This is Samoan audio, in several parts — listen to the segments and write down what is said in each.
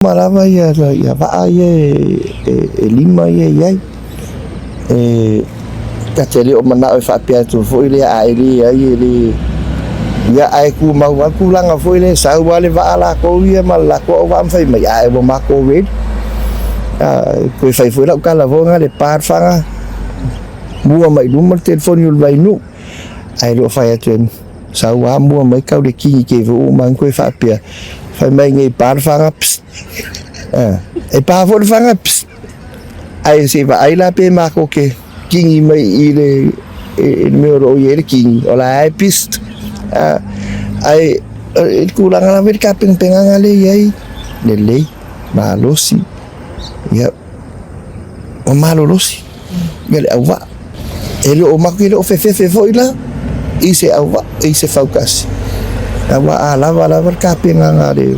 Uma lava ia ia vaa ia e lima ia i ai. E ta te le o manao e faapea atu foi lea a e leai e le ia ae tumau lava le tulaga foi lea e sau lava le vaa latou ia ma le latou auvaa ma fai mai, ae ua matou ready. Toe fai foi lau tala foi lena, le pa le faga, mua mai i luma le telefoni o le Vainuu, ae le o fai atu e Sau a mua mai kau le kini ke vo uma an koe faapea fai mai nei pa le fanga pss e pa foi le fanga pss ae se i vaai la pe matou ke kini mai i le i le mea o lo o i ai le kini o la e pissed ae i le tulaga lava i le tapenapenaga lea e i ai lelei malosi ia ua malolosi ia le auvaa. E le o matou e le o fefefe foi la i se auvaa, i se fautasi. Aua a lava lava le tapenaga a le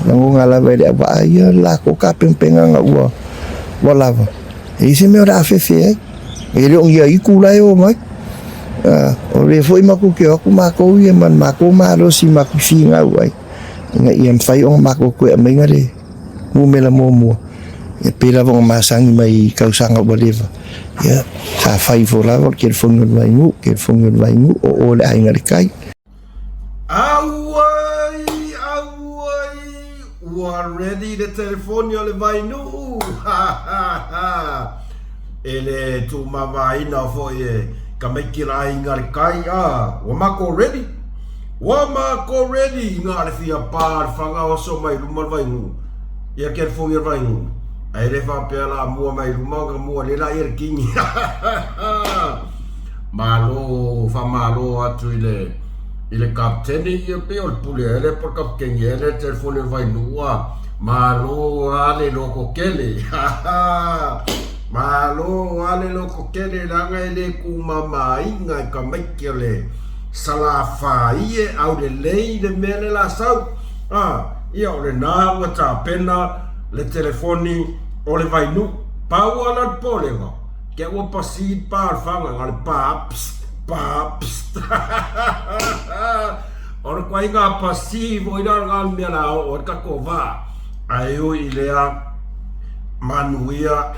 lagona lava e le auvaa ia le latou tapenapenaga ua ua lava, e leai se mea o le a fefe ai. E le o ni aitu la e o mai. O lea foi matou te o atu matou ia ma le matou malosi matou te finau ai ina ia mafai ona matou toe aumaia le numera muamua, e pei lava ona masani mai i tausaga ua leva, ia, sa fai ifo lava o le telefoni o le Vainuu, telefoni o le Vainuu, o o le Aiga i le Tai. Auai! Auai! Ua ready le telefoni o le Vainuu! Ha ha ha! E le tuumamaina foi e tamaiti o le Aiga i le Tai, a, ua matou ready! Ua matou ready na le fia pa le faga oso mai luma le vainuu ia telefoni o le vainuu ae le faapea la mua mai luma ona mua le la ia le kini malo faamalo atu i le i le kapteni ia pei o le pule ea lea po o le kapteni ea lea telefoni o le vainuu a malo a le loto tele malo a le loto tele leaga e le tumamaina e tamaiti o le Salafai e aulelei le mea le la sau. A, ia o lena ua tapena le telefoni o le Vainuu. Pau a la le popolega, ke ua pasi le pa o le faga, na o le pa, pst, pa, pst. O le ituaiga pasi foi la lena le mea la oo ai le tatou vaa. Ae ui i lea, manuia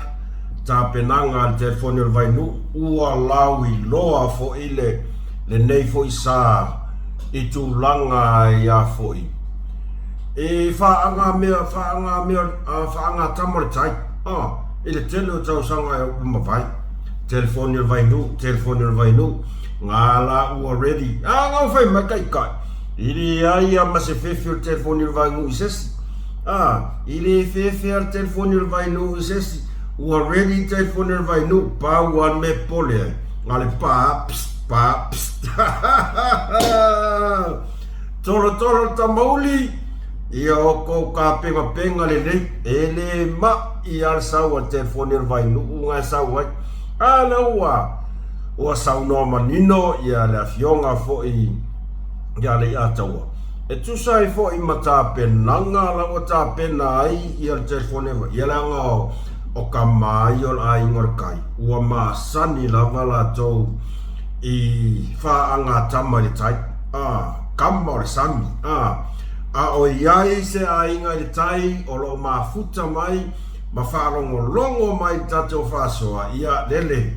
tapenaga a le telefoni o le Vainuu, ua lauiloa foi le lenei foi sa i tulaga ia foi e faaga mea faaga mea faaga tama o le tai a i le tele o tausaga e ua mavae telefoni o le Vainuu telefoni o le Vainuu nga la ua ready a nga ua fai mai taitai i leai a ma se fefe o le telefoni o le Vainuu i se isi a i le fefe a le telefoni o le Vainuu i se isi ua ready le telefoni o le Vainuu pau a le mea e popole ai Na le pa pst pa pst Tolotolo le tamauli ia o kou kapengapenga lelei e le ma'i a le sau a le telefoni o le Vainuu nga e sau ai. A lea ua ua saunoa manino ia le afioga foi ia Leiataua e tusa ai foi ma tapenaga la ua tapena ai ia le telefoni ia leaga o o tama ia o le aiga o le tai, ua masani lava latou i faagatama i le tai, a, tama o le sami, a, a o i ai se aiga i le tai o lo o mafuta mai ma faalogologo mai i le tatou faasoa, ia, lele,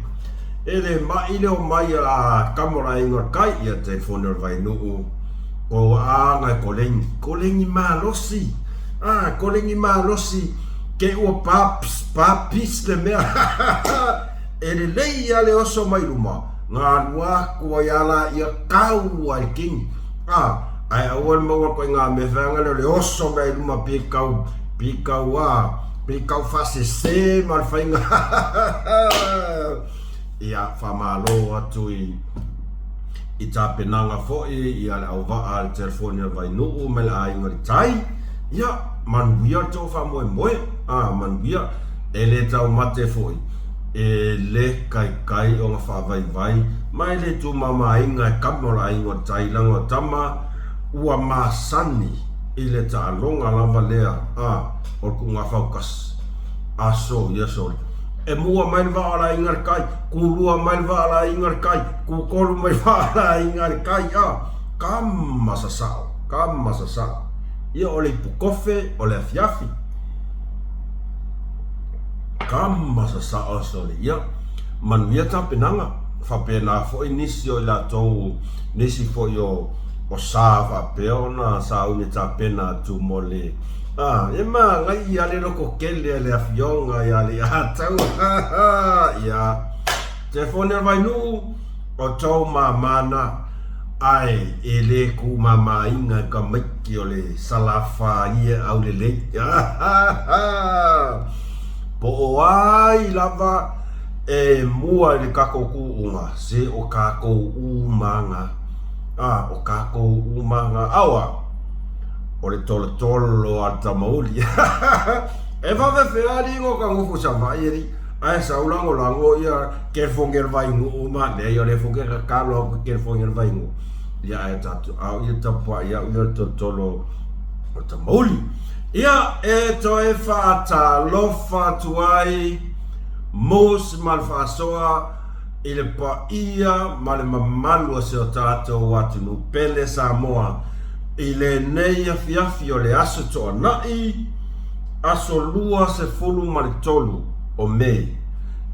e le ma'i le omai a tama o le aiga o le tai, ia, telefoni o le Vainuu, kou aga e koleni, koleni malosi, a, koleni malosi. Ke ua paps, papis le mea e lelei ia le oso mai luma, galua atu ai a la ia kau ai kini. A, ae aua le maua atu ai ngā mea whaanga lea o le oso mai luma pi kau, pi kau a, pi kau whaasese ma le whainga. Ia, whamalo atu i, i tapenaga foi ia le auvaa a le telefoni o le Vainuu ma le aiga o le Tai. Ia, manuia le tou faamoemoe, a, manuia, e le taumate foi, e le kaikai ona faavaivai, ma e le tumamaina e kama o le aiga o le Tai, leaga o tama ua masani i le taaloga lava lea, a, o le tuugafautasi, aso ia sole. E mua mai le vaa o le aiga o le Tai, kūlua mai le vaa o le aiga o le Tai, kūtolu mai le vaa o le aiga o le Tai, a, kama sasao, kama sasao. Ia o le ipukofe o le afiafi. malama sasao aso le ia. Manuia tapenaga, faapena foi nisi o i latou, nisi foi o o sa faapea ona sauni tapena atu mo le a e magai a le loko kele a le afioga ia Leiataua ia telefoni a le Vainuu o tou mama na ae e le kumamaina e tamaiti o le Salafai aulelei po o ai lava e mua i le tatou tuuga se o tatou uma na a o tatou uma na aoa o le tolotolo a le tamauli e faafefea alii no ka nofo Savaii alii ae sau lagolago ia telefoni a le Vainuu ma leai o lea foi ke tatalo atu i telefoni a le Vainuu ia ae tatou au ia tapuai au ia le tolotolo o tamauli ia e toe faatalofa atu ai Mose ma le faasoa i le paia ma le mamalu o si o tatou atunuu pele Samoa i lenei afiafi o le Aso Toonai, aso 23 o Me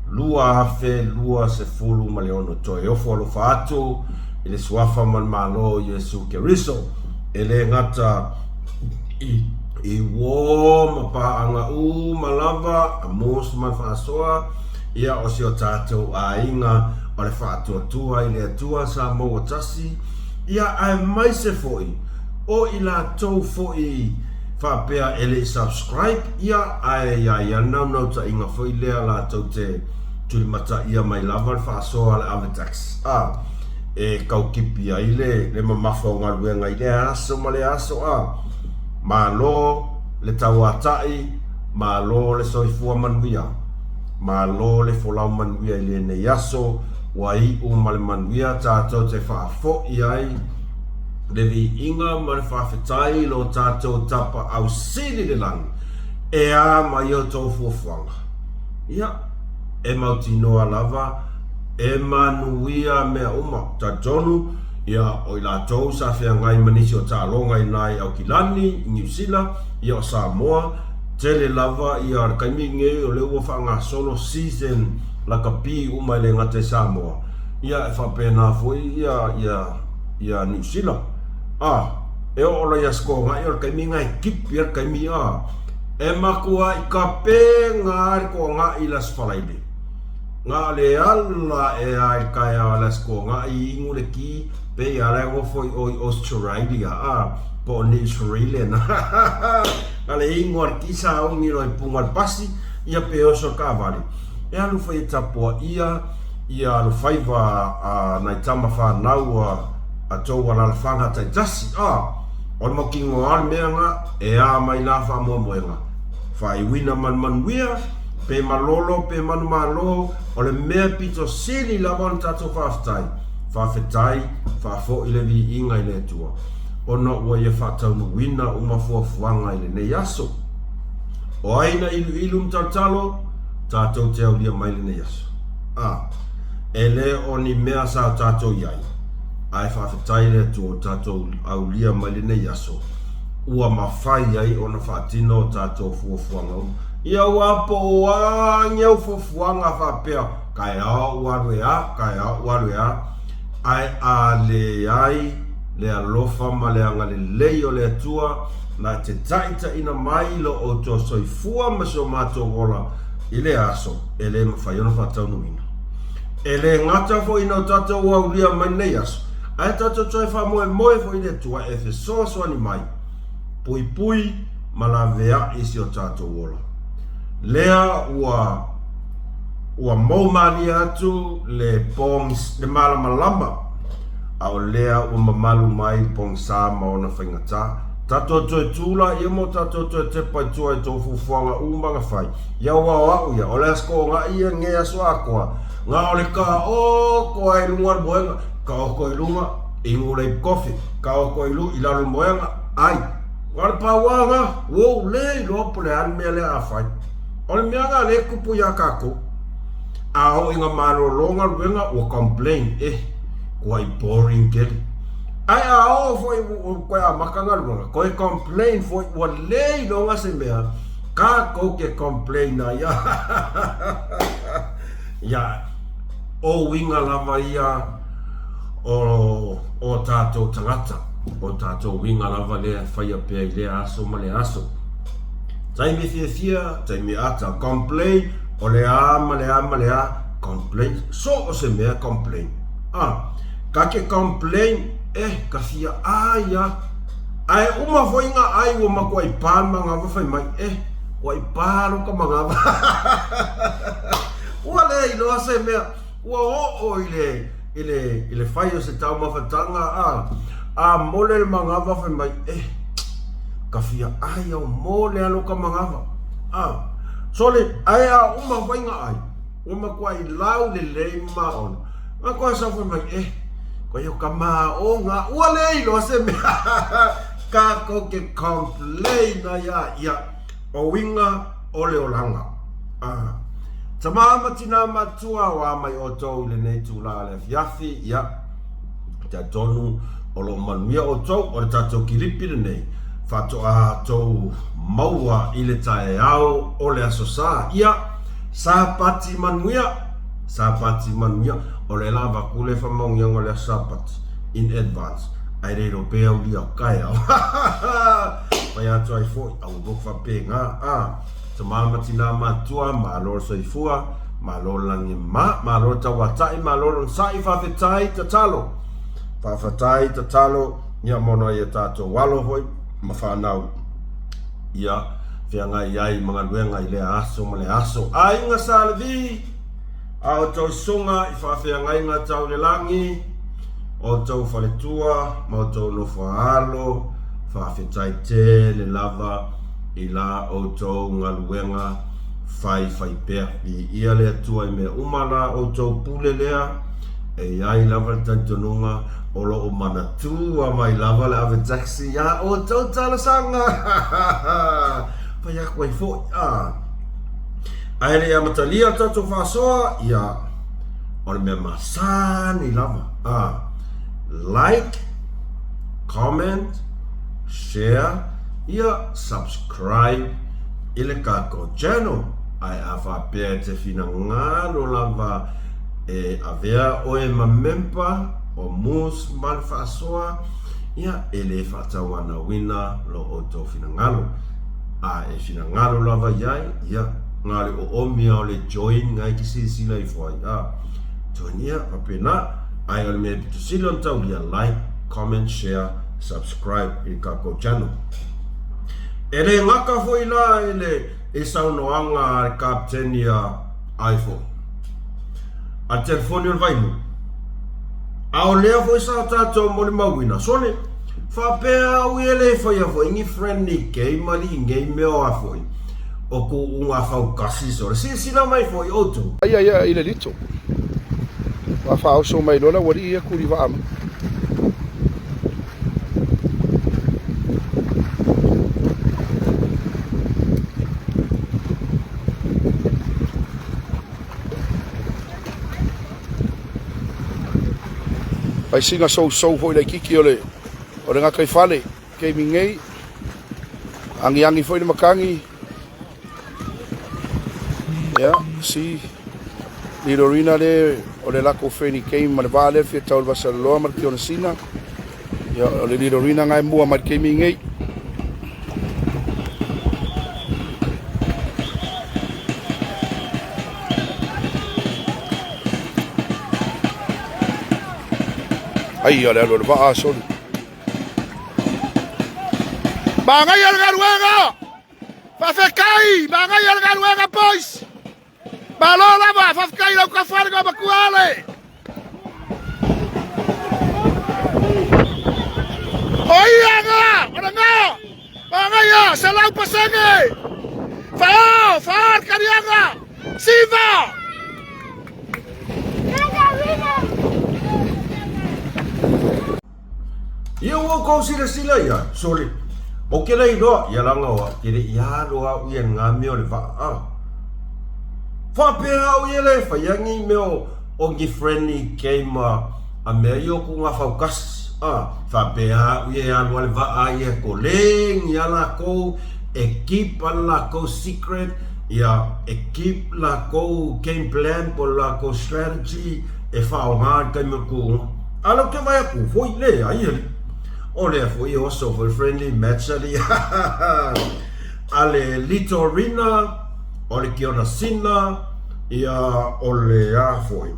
2026. Toe ofo alofa atu i le Suafa ma le Malo o Iesu Keriso, e le gata i i uō ma paaga uma lava a Mose ma le faasoa, ia o si o tatou aiga o le faatuatua i le Atua sa maua tasi, ia aemaise foi o i latou foi faapea e le i subscribe, ia ae ia ia le naunautaiga foi lea latou te tulimataia mai lava le faasoa a le Avatax a e tau kipi ai le le mamafa o galuega i lea aso ma lea aso a. Malo le tauatai, malo le soifua manuia. Malo le folau manuia i lenei aso, ua iu ma le manuia tatou te faafoi ai le viiga ma le faafetai i lo tatou Tapaau Sili i le lagi, e a mai outou fuafuaga. Ia, e mautinoa lava e manuia mea uma. Talitonu, ia, o i latou sa feagai ma nisi o taaloga i ina i Aukilani, i Niu Sila, ia o Samoa, Tele lava ia le taimi lenei o lea ua faagasolo season lakapi uma e le gata i Samoa ia e faapena foi ia ia ia Niu Sila. A e oo la ia Sikoga'i o le taimi lena e tipi ai le taimi a e matuai tapena lava le toaga'i i le Aso Faraile. Na o le ala ae a i le taeao o le Aso Toonai inu le ti, pei a la e nofo i o i Australia a po o New Zealand na le inu a le ti sauni loa i puga o le pasi ia pe oso le taavale e alu foi e tapuaia ia alofaiva a nai tama fanau a tou alalafaga taitasi a o le mautinoa a le mea na e a mai la faamoemoega faaiuina ma le manuia pe malolo pe manumalo, o le mea pito sili lava ona tatou faafetai, faafetai, faafoi le viiga i le Atua, ona ua Ia faataunuuina uma fuafuaga i lenei aso. O ai na iluilu ma talotalo, tatou te aulia mai lenei aso. A, e le o ni mea sa o tatou i ai, ae faafetai i le Atua ua tatou aulia mai lenei aso, ua mafai ai ona faatino o tatou fuafuaga uma. Ia ua po o a ni au fuafuaga faapea, taeao ua alu e a, taeao ua alu e a, ae a leai le alofa ma le agalelei o le Atua na te taitaiina mai lo outou soifua ma si o matou ola i le aso e le mafai ona faataunuuina. E le gata foi ina o tatou aulia mai lenei aso, ae tatou toe faamoemoe foi i le Atua e fesoasoani mai, puipui ma laveai si o tatou ola. Lea ua ua mou malie atu le pogis, le malamalama, a o lea ua mamalu mai le pogisa ma ona faigata. Tatou toe tu laia ma o tatou toe tepa i tua i tou fuafuaga uma na fai. Ia aua o au ia, o le aso toonai ia lenei aso atoa, na o le taoto lava i luga o le moega, taoto i luga, inu le ipu kofi, taoto i i lalo o le moega, ai. Na o le pau lava lena, ua ou le iloa po o le a le mea lea a fai. O le mea lena lea e tupu ia tatou. A oo ina malolo galuega ua complain, eh, kuai boring tele. Ae a oo foi ua toe amata galuega, toe complain foi ua le iloga se mea. Kākou ke complain ai Ia, o uiga lava ia o o tātou tagata, o tātou uiga lava lea e faia pea i lea aso ma lea aso. Taimi fiafia, taimi ata, complain, o le a ma le a ma le a, complain, so o se mea complain. Ah, ka ke complain, eh, ka fia ai a. Ae uma foi nga ai ua makuai pa le manava fai mai, eh, ua i pa lo ka manava. Ua le iloa se mea, ua oo i le, i le, i le fai o se taumafataga, a, a mole le manava fai mai, eh, ka fia ai au mole a lo ka manava. A, sole, ae a uma foi nga ai, Ua matuai lau lelei ma ona. Nga koe sau fai mai, eh, koe o ka maonga, ua le iloa se mea. Kākou ke complain ai a ia, o uiga o le olaga. Ah. Tamā ma tinā matua o a mai outou i lenei tūlā le afiafi, ia, talitonu o lo o manuia outou, o le tatou kilipi lenei, faatoa tou maua i le taeao o le Aso Sa. Ia, Sapati manuia! Sapati manuia! O le la avatu le whamauianga o le aso Sapati in advance. Ai reiro pe au lia kae au. Pai atu ai foi, au rok whape ngā. A, tamā ma tinā matua, malo le soifua, malo le langi ma, malo le tauatai, malo le onosai, whawhetai tatalo. Whawhetai tatalo, ia mono ai e tātou alo hoi, ma whanau. Ia feagai ai ma galuega i lea aso ma lea aso. Aiga Sa Levi, a outou susuga i faafeagaiga tau i le lagi, outou faletua ma outou nofo-a-alo, faafetai tele lava i la outou galuega faifaipea. Viia le Atua i mea uma la outou pule lea, e i ai lava le talitonuga O lo o manatua mai lava le ave taxi iā outou talosaga. Fai atu ai foi, a. Ae le i amatalia le tatou faasoa, ia, o le mea masani lava, a. Like, comment, share, ia, subscribe i le tatou channel. Ae a faapea e te finagalo lava e avea oe ma member, O Moose ma le faasoa, ia, e le faatauanauina lo outou finagalo. A e finagalo lava i ai, ia, na o le oomi a o le join ngai ke silasila ifo ai, a, join ia, faapena. Ae o le mea pito sili ona taulia, like, comment, share, subscribe i le tatou channel. E le gata foi la i le i saunoaga a le Kapteni a iPhone. A telefoni o le Vaimauga. A o lea foi sa tatou molimauina, sole, faapea au ia le faia foi ni friendly game alii nei mea o a foi, o tuuga fautasi sole. Silasila mai foi outou. Aia ia i le lito. Ua faaoso mai loa le aualii ia kuli vaa mai. Ai sina sousou foi laititi o le o le gataifale taimi nei. Agiagi foi le matagi. Ia, si Lilorina le o le latou friendly game ma le vaa lea fia tau le Vasaloloa ma le Tionasina. Ia, o le Lilorina ngai mua mai le taimi nei. Ai, o le alu o le vaa, soli. Magaia le galuega! Faafetai! Magaia le galuega, boys! Malo lava! Faafetai lau tafale ka matua ale! O ia nga! O le nga! Magaia! 100%! Fao! Fao le kariaga! Siva! Ia ua outou silasila ia, sole, o ke lei loa, ia laga o au, ke le i alo au ia nga mea o le vaa, a. Faapea au ia le whai ni mea o, o ni friendly game a, a mea ia o ku ngā whaukasi, a. Faapea au ia e alo a le vaa ia ko le ni a lākou, E keep a le lakou secret, ia, e keep lakou game plan po o le lakou strategy e faaaoga i le taimi o le kūuga. A o lea ou te vaai atu foi, leai alii. O lea foi e oso foi le friendly match alii a le Litorina, o le Kionasina, ia, o le a foi,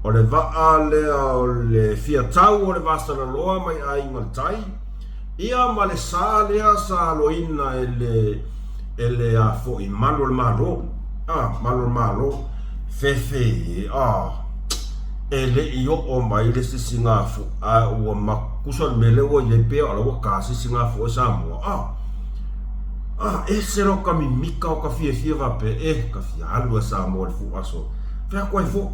o le vaa lea o le Fiatau o le Vasalaloa mai Aiga i le Tai, Ia ma le sa lea sa aloina e le, e le a foi, malu o le Malo, a, malu o le Malo, fefe e, a, e le i oo mai le sisigafu, a ua makusa le mea lea ua i ai pea o la ua ka sisigafu ai Samoa, a, a, ese loa ka mimika o ka fiafia faapea, e, ka fia alu a Samoa i le fuaso, fea atu ai foi,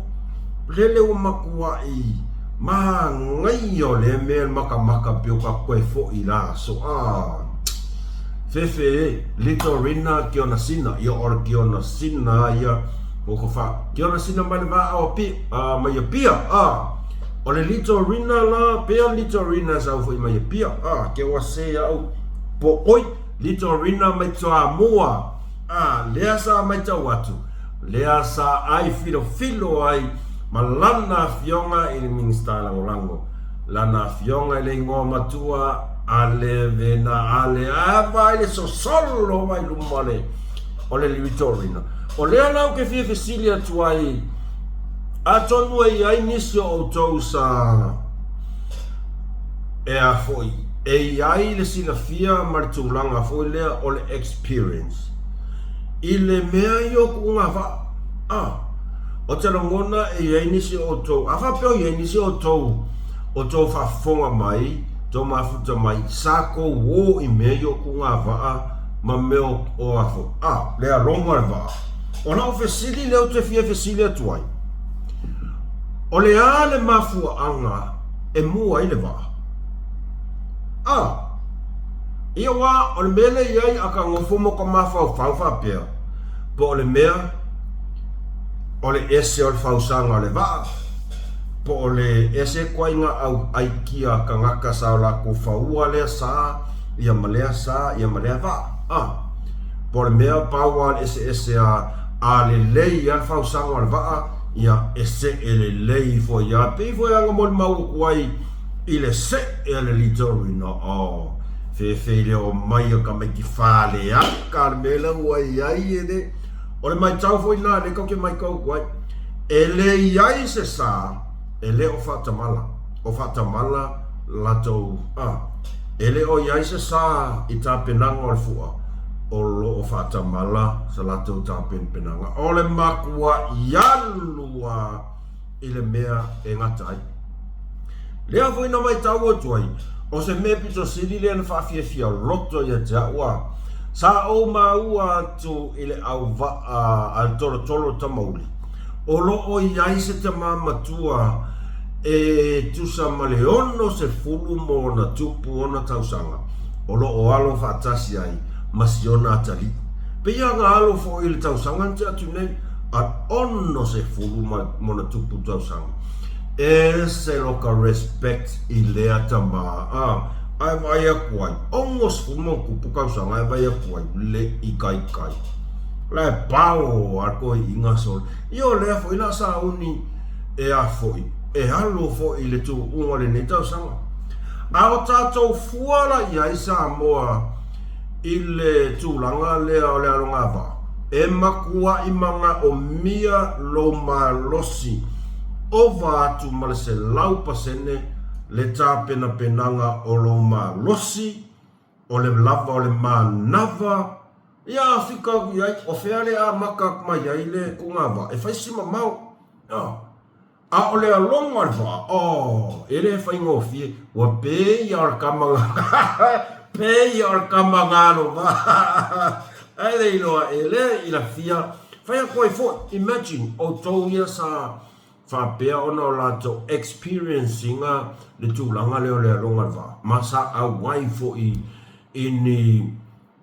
lele ua matuai Manaia o lea mea le makamaka pei o ka koe foi la aso a fefe e Litorina Kiona Sina ia o le Kiona Sina ia o ka fa Kiona Sina mai le vaa o pi a mai Apia a o le Litorina la pea Litorina sa foi mai Apia a ke ua se au po oi Litorina mai Toamua a lea sa maitau atu Lea sa ai filofilo ai ma lana afioga i le Minisita Lagolago, lana afioga i le igoa matua a le vena a le ava i le sosolo mai luma le o le Litorina. O lea la ou te fia fesili atu ai, atonu e i ai nisi o outou sa e a foi, e i ai le silafia ma le tulaga foi lea o le experience. I le mea ia o kuʻu vaa, a, o te lagona e i ai nisi o outou, a faapea o i ai nisi o outou o tou faafofoga mai, tou mafuta mai, sa tou ō i mea ia o kuʻu vaa ma mea o a foi, a, le aloga o le vaa. O lau fesili lea ou te fia fesili atu ai, o le a le mafuaaga e mua ai le vaa? A. Ia aua o le mea lea i ai a ka nofo ma ka mafaufau faapea, po o le mea o le ese o le fausaga o le vaa, po o le ese ituaiga au aikia tagata sa o latou faua lea sa, ia ma lea sa, ia ma lea vaa. A. Po o le mea pau lava o le eseese a, a lelei lava le fausaga o le vaa, ia e see lelei foi lava. Pei foi lava na molimau atu ai I le see a le Litorina, oh, fefe i le omai o tamaiti faleaka le mea lea ua i ai e le. O le maitau foi lena lea tatou te maitau atu ai. E le i ai se sa e le o faatamala, o faatamala latou, ah, e le o i ai se sa i tapenaga o le fua o lo o faatamala sa latou tapenapenaga. O le matuai alu lava i le mea e gata ai. Lea foi na maitau atu ai, o se mea pito sili lea na faafiafia loto ia te au a sa ou maua atu i le auvaa a le tolotolo o Tamauli, o lo o i ai se tama matua e tusa ma le 60 ma ona tupu ona tausaga o lo o alo faatasi ai ma si ona atalii. Pei lava na alo foi i le tausaga na tea atu nei, a 60 ma ona tupu tausaga. Ese loka respect i lea tama a ae vaai atu ai, 60 ma ona tupu tausaga ae vaai atu ai le ikaika. La e pao a le toeaiina sole. Ia o lea foi la sauni e a foi, e alu foi i le tuuga o lenei tausaga. A o tatou fua la i ai Samoa i le tulaga lea o le alogavaa, e matuai manaomia lou malosi ova atu ma le 100% le tapenapenaga o lou malosi, o le lava o le manava, ia fika atu i ai, o fea le amata atu mai ai le togavaa, e fai si mamao. A o le aloga o le vaa, oh, e le faigofie, ua pei o le kama, pei o le kama galo Ae le iloa e le i lafia, fai atu ai foi, imagine, outou ia sa faapea ona o latou experience ina le tulaga lea o le aloga o le vaa, ma sa auai foi i ni,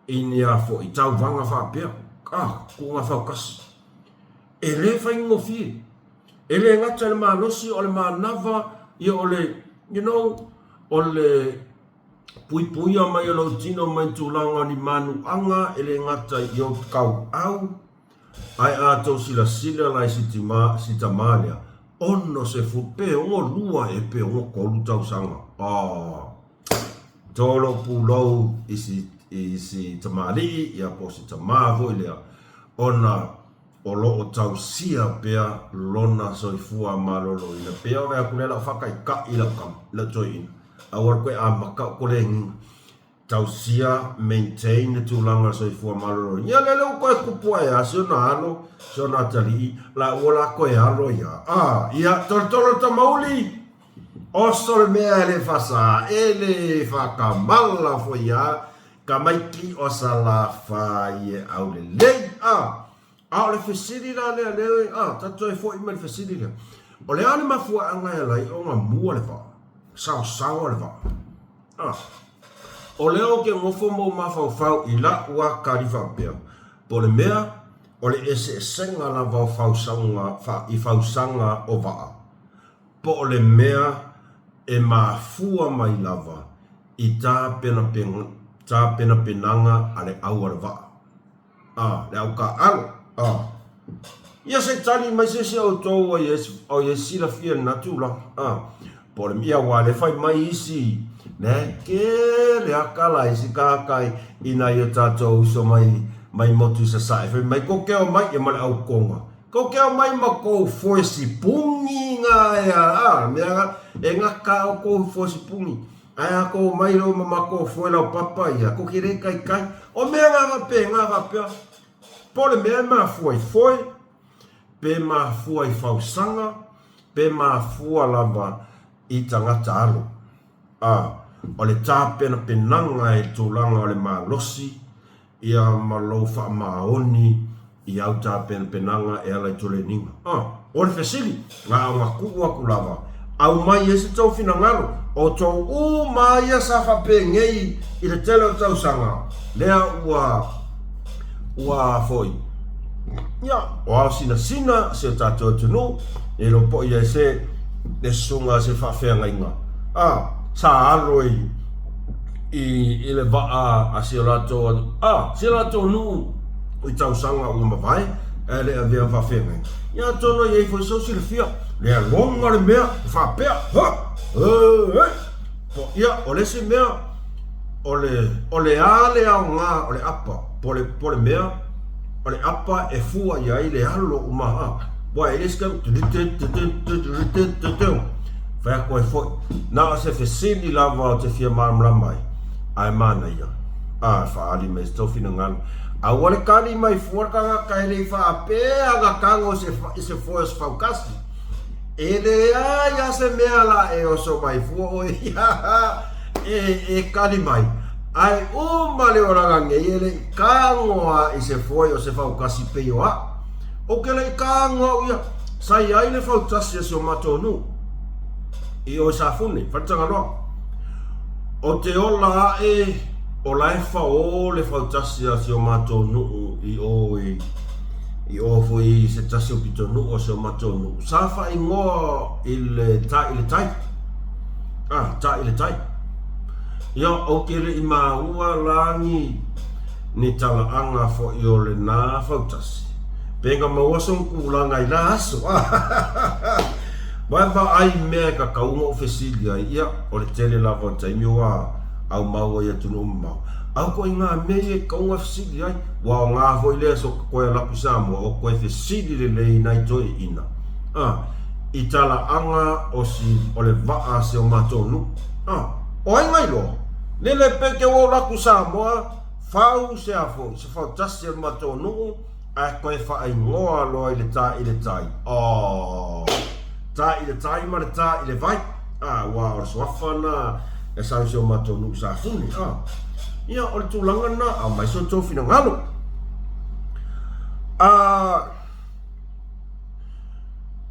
i ni a foi tauvaga faapea, ah, kuga fautasi. E le faigofie. E le gata i le malosi, o le manava, ia o le, you know, o le. Puipuia mai o lou tino mai tulaga o ni manuaga e le gata i ou kauau, ae a tou silasila la i si tima, si tamā lea, 60 pe 62 ea pe 63 tausaga. Aa! Tolo pulou i si, i si tamalii, ia po o si tamā foi lea, ona o lo o tausia pea lona soifua maloloina. Pei o le aku lea lau faataitai i lau tama, lau toeaina, aua le toe amata o koleniga. Tausia, maintain le tulaga o le soifua maloloina. Ia lele ua toe tupu ae lava si ona alo, si ona atalii, la ua la toe alo ia. Ah, ia, tolotolo le tamauli! Oso le mea e le fasa, e le faatamala foi a tamaiti o Salafai e aulelei. A, a o le fesili la lea lea, a, tatou toe foi mai le fesili lea. O le a le mafuaaga e ala ai ona mua le vaa, saosaoa le vaa? A, o lea ou te nofo ma ou mafaufau i lau a tali faapea, po o le mea, o le eseesega lava o fausaga, i fausaga o vaa. Po o le mea e mafua mai lava i tapenapenaga a le au alavaa, a, le au taaalo, a. Ia se i tali mai se isi o outou o i ai silafia i lena tulaga, a. Po o le mea, aua o lea e fai mai isi, la e tele lava tala a isi tagata i nai o tatou uso mai motu i Sasae, fai mai, tou te omai ia ma le au Toga. Tou te omai ma tou foe sipuni nga e a mea nga e gata a outou foe sipuni ae a tou omai loa ma matou foe laupapa ia tou te le taitai o mea nga faapena faapea po o le mea e mafua i foe pe mafua i fausaga pe mafua lava i tagata alo a o le tapenapenaga i tulaga o le malosi ia ma lou faamaoni i au tapenapenaga e ala i toleniga. A, o le fesili, na ona tuu atu lava, aumai ai se tou finagalo, o tou uma ia sa faapenei i le tele o tausaga, lea ua, ua foi, ia, o ao sinasina si o tatou atunuu, e iloa po i ai se, le susuga se faafeagaiga, a, sa alo i, i, i le vaa a si o latou, a, si o latou nuu i tausaga ua mavae, ae le avea ma faafeagaiga. Ia atonu e i ai foi sou silafia, le aloga le mea, e faapea, ha, e, e. Po, ia, o le isi mea, o le, o le a le aoga o le apa, po le, po le mea, o le apa e fua i ai le alo uma, ha. Ua e le isi fai atu ai foi. Na o se fesili lava ou te fia malamalama ai, ae manaia, a, faaali mai se tou finagalo. Aua le kali mai fua le tagata e le i faapea ana tago i se foe o se fautasi. E leai a se mea la e oso mai fua oe ia e kali mai. Ae uma le olaga nei e le i tago a i se foe o se fautasi pei o a'u. Ou te le i tago au ia, sa i ai le fautasi a si o matou nuu. I o i Safune, Faletagaloa. O te ola aʻe o la e faō le fautasi a si o matou nuu i o i i o foi i se tasi o pitonuu o si o matou nuu. Sa faaigoa i le ta i le tai. Ah, ta i le tai. Ia, ou te le i maua la ni ni talaaga foi o lenā fautasi. Pe na maua sona tulaga i la aso. Wae vaai i mea e tatau ona ou fesili ai, ia, o le tele lava o taimi ua aumau ai i atunuu mamao. Au koe i ngā mea ia e tatau ona fesili ai, ua aoga foi lea so koe alu atu i Samoa o koe fesili lelei i nai toeaiina, a, i talaaga o si, o le vaa a si o matou nuu. A, o ai na iloa? Lele pe te ua alu atu i Samoa, fau se a foi, se fautasi a le matou nuu, Ae toe faaigoa loa i le tā i le tai. Aww. Tā i le tai ma le tā i le vai. Ah, ua o le suafa na e sau i si o matou nuu Safune. Ah. Ia, o le tulaga lena, aumai so outou finagalo. Ah,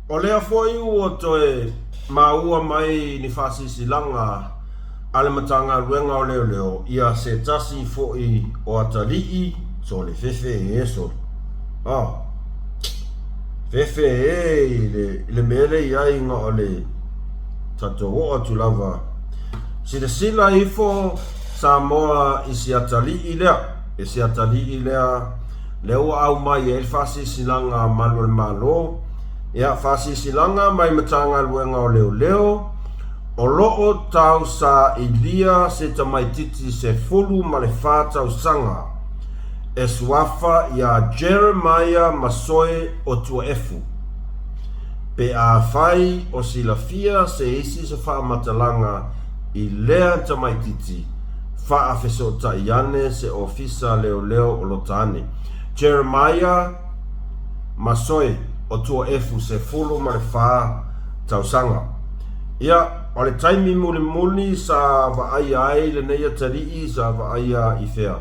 O lea foi ua toe maua mai ni faasilasilaga a le Matagaluega o Leoleo ia se tasi foi o atalii, sole fefe e sole. Ah. Fefe e i le, i le mea lea i ai na o le tatou oo atu lava. Silasila ifo Samoa i si atalii lea, i si atalii lea, lea ua aumai ai le faasilasilaga a Malu o le Malo, ia, faasilasilaga mai Matagaluega o Leoleo, o lo o tausailia se tamaititi 14 tausaga e suafa iā Jeremiah Masoe Otuaefu. Pe afai o silafia se isi se faamatalaga i lea tamaititi, faafesootai ane se ofisa leoleo o lota ane. Jeremiah Masoe Otuaefu 14 tausaga. Ia, o le taimi mulimuli sa vaaia ai lenei atalii sa vaaia i fea?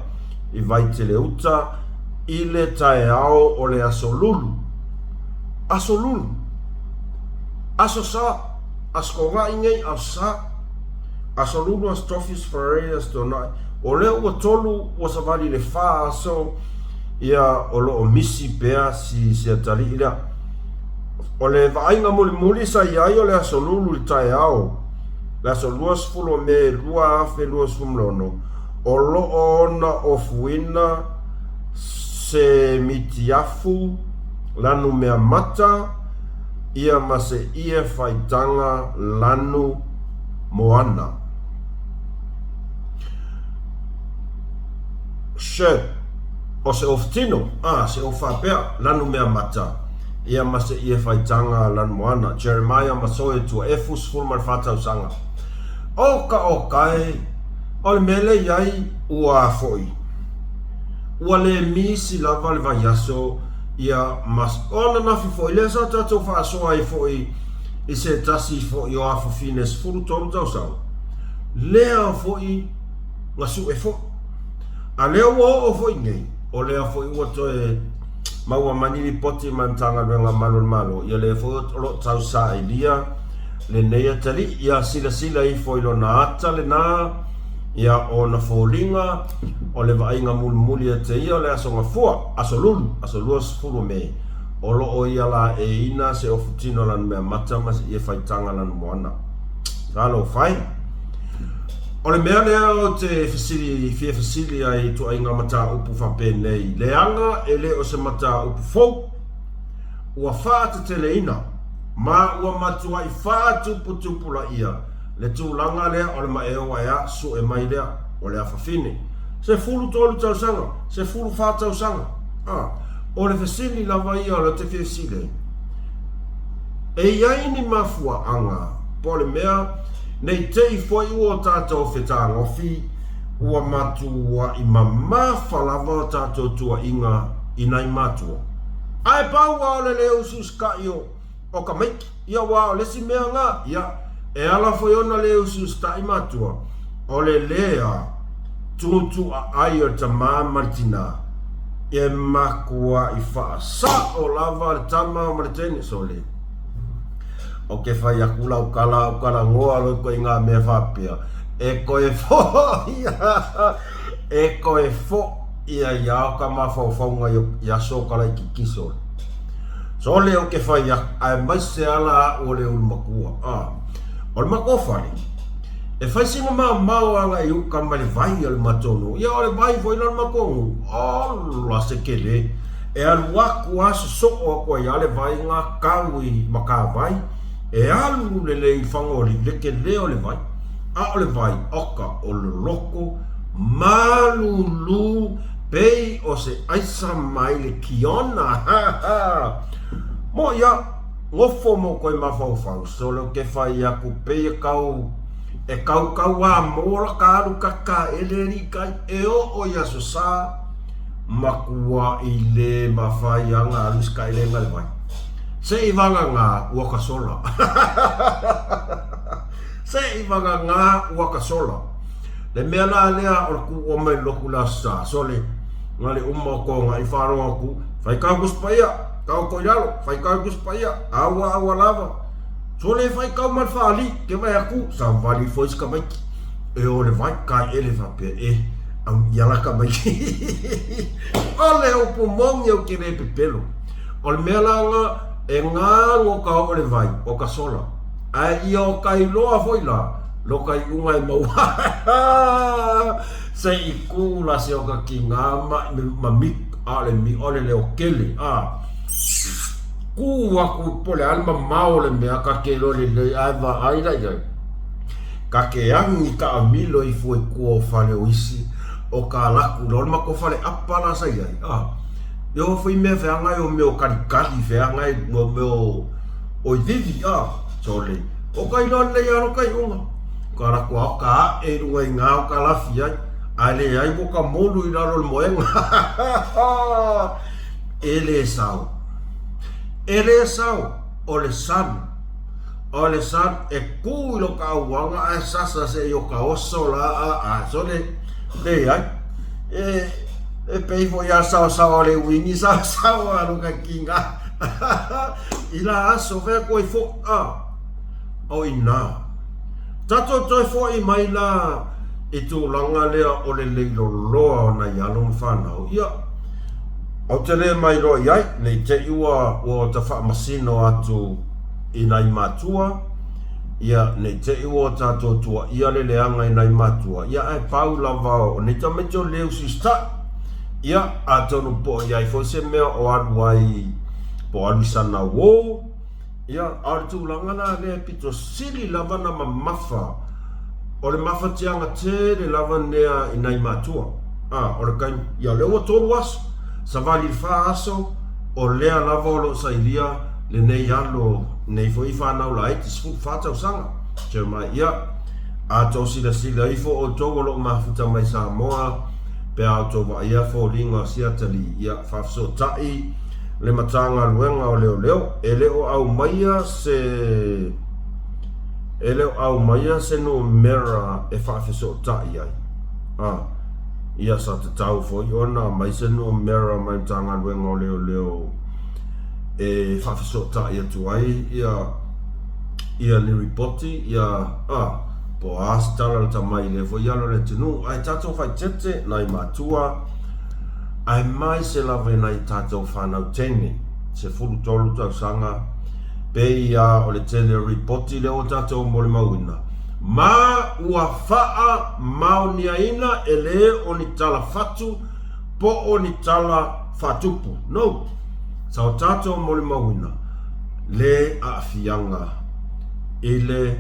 I Vaiteleuta i le taeao o le Aso Lulu. Aso Lulu. Aso Sa. Aso Toonai nei, Aso Sa. Aso Lulu, Aso Tofi, Aso Faraire, Aso Toonai. O lea ua tolu, ua savali i le fa aso, ia o lo o misi pea si si atalii lea. O le vaaiga mulimuli sa i ai o le Aso Lulu i le taeao, le aso 20 o Me 2026, o lo o ona ofuina se mitiafu lanu mea mata ia ma se ie faitaga lanu moana. Shirt, o se ofutino, a, se ofu faapea, lanu mea mata ia ma se ie faitaga lanu moana. Jeremiah Masoe Tuaefu, 14 tausaga. O ka okae, o le mea lea i ai, ua a foi. Ua le misi lava le vaiaso ia ma o ananafi foi lea sa tatou faasoa ai foi i se tasi foi o afafine 13 tausaga lea foi na sue foi. A lea ua oo foi nei, o lea foi ua toe maua mai ni lipoti mai Matagaluega a Malu o le Malo, ia lea foi o lo o tausailia lenei atalii. Ia silasila ifo i lona ata lena, ia ona foliga o le vaaiga mulimuli ia te ia o le Aso Gafua, Aso Lulu, aso 20 o Me, o lo o ia laeiina se ofutino lana mea mata ma se ie faitaga lana moana. Talofa e! O le mea lea ou te fesili, fia fesili ai i tuaiga mataupu faapenei, leaga e le o se mataupu fou, ua faateteleina ma ua matuai faatuputupulaia le tulaga lea o le maeo ae a sue mai lea o le afafine. 13 tausaga, 14 tausaga. A, o le fesili lava ia o lea ou te fia fesili ai, e i ai ni mafuaaga po o le mea Ne i te i foi ua o tatou fetagofi ua matuai mamafa lava o tatou tuaiga i nai matua. Ae pau a o le le usiusitaʻi o o ka maiki, ia ua o le isi mea nga, ia, e ala foi ona le usiusitaʻi matua, o le le a tuutuuaʻai o le tamā ma le tinā, e matuai faasao lava le tama ma le teine, sole. O ke whai aku lau kala au kala ngoa loi koe i ngā mea whapea. E koe fo ia, e koe fo ia i ao ka mawhauwhaunga i, i aso o kala i ki sole. Sole o ke whai aku, ae mai se ala a o le ulu makua. A, o le makua whare, e whai singa mau mau anga i uka mai le vai o le matono. Ia o le vai foi la le makua ngu. Ola se kele. E alu aku a sosoo aku ai a le vai nga kau i Makawai, e alu lelei i Whangaoli'i le kele o le vai, a o le vai oka o le loko malulu pei o se aisa mai le kiona. Mo ia, ngofo mo koe mafaufau, solo ke whai aku pei e kau, e kaukau a mola ka alu kaka e le rikai e oo i aso sa, Makua i le mawhai a nga alu sky le nga le vai. Se i vanga nga ua ka sola. Se i vanga nga ua ka sola. Le mea la lea o le ku o mai loku la sa sole nga le uma o ko nga i wharonga ku whai kau kus paia kau ko ilalo whai kau kus paia aua aua lava sole whai kau mal whaali ke vai aku sa vali foi ska maiki e o le vai kai ele whapea e Au i alaka mai. O le upu moni au ke le pepelo. O le mea la nga e ngago ka o le vai o ka sola. Ae ia o ka iloa foi la, Loka iuga e maua se i ku la se o ka kinga ma ma mi a le mi o le leo kele a ku aku po le a le mamao le mea ka ke lo le le ae vaai la iai ka ke angi ka amilo ifo i kua o fale o isi o ka laku la o le makou fale apa la sa iai a e o foi mea feagai o mea o kalikali feagai mo mea o o ivivi a sole o ka iloa lelei a lo ka iuga ka laku a o ka ae i luga i nga o ka lafi ai ae leai ua ka molu i lalo o le moega e le sao e le sao o le salu O le sa e kū i lo ka ʻauaga ae sasa seʻi o ka oso la a a sole leai e e pei foi a saosaoa le uini saosaoa lo ka kinga i la aso fea koe foʻi a o inā tatou toe foʻi mai la i tulaga lea o le leiloloa o nai alo ma fanau ia ou te le mailoa i ai nei te i ua ua ota faamasino atu i nai matua, ia, nei te i ua o tatou tuaia le leaga i nai matua, ia, ae pau lava o nei tamaiti o le usitaʻi, ia, atonu po o i ai foi se mea o alu ai, po o alu i sana uō, ia, a o le tulaga la lea e pito sili lava na mamafa, o le mafatiaga tele lava nea i nai matua, a, o le taimi, ia, o lea ua tolu aso, savali i le fa aso, o lea lava o lo o sailia lenei alo, nei foi fanau laiti, 14 tausaga. Jeremiah, Ia, a tou silasila ifo outou o lo o mafuta mai Samoa, pe a outou vaaia foliga o si atalii, ia, faafesootai le Matagaluega o Leoleo, e le o aumaia se, e le o aumaia se numera e faafesootai ai. A, ia, sa tatau foi ona aumai se numera mai Matagaluega o Leoleo e faafesootai atu ai ia ia ni ripoti ia a po o a se tala lata mai i lea foi alo o le atunuu ae tatou faaeteete nai matua aemaise lava i nai tatou fanau teine 13 tausaga pei a o le tele o ripoti lea ua tatou molimauina ma ua faamaoniaina e le o ni tala fatu po o ni tala faatupu. No. Sa o tatou molimauina le aafiaga i le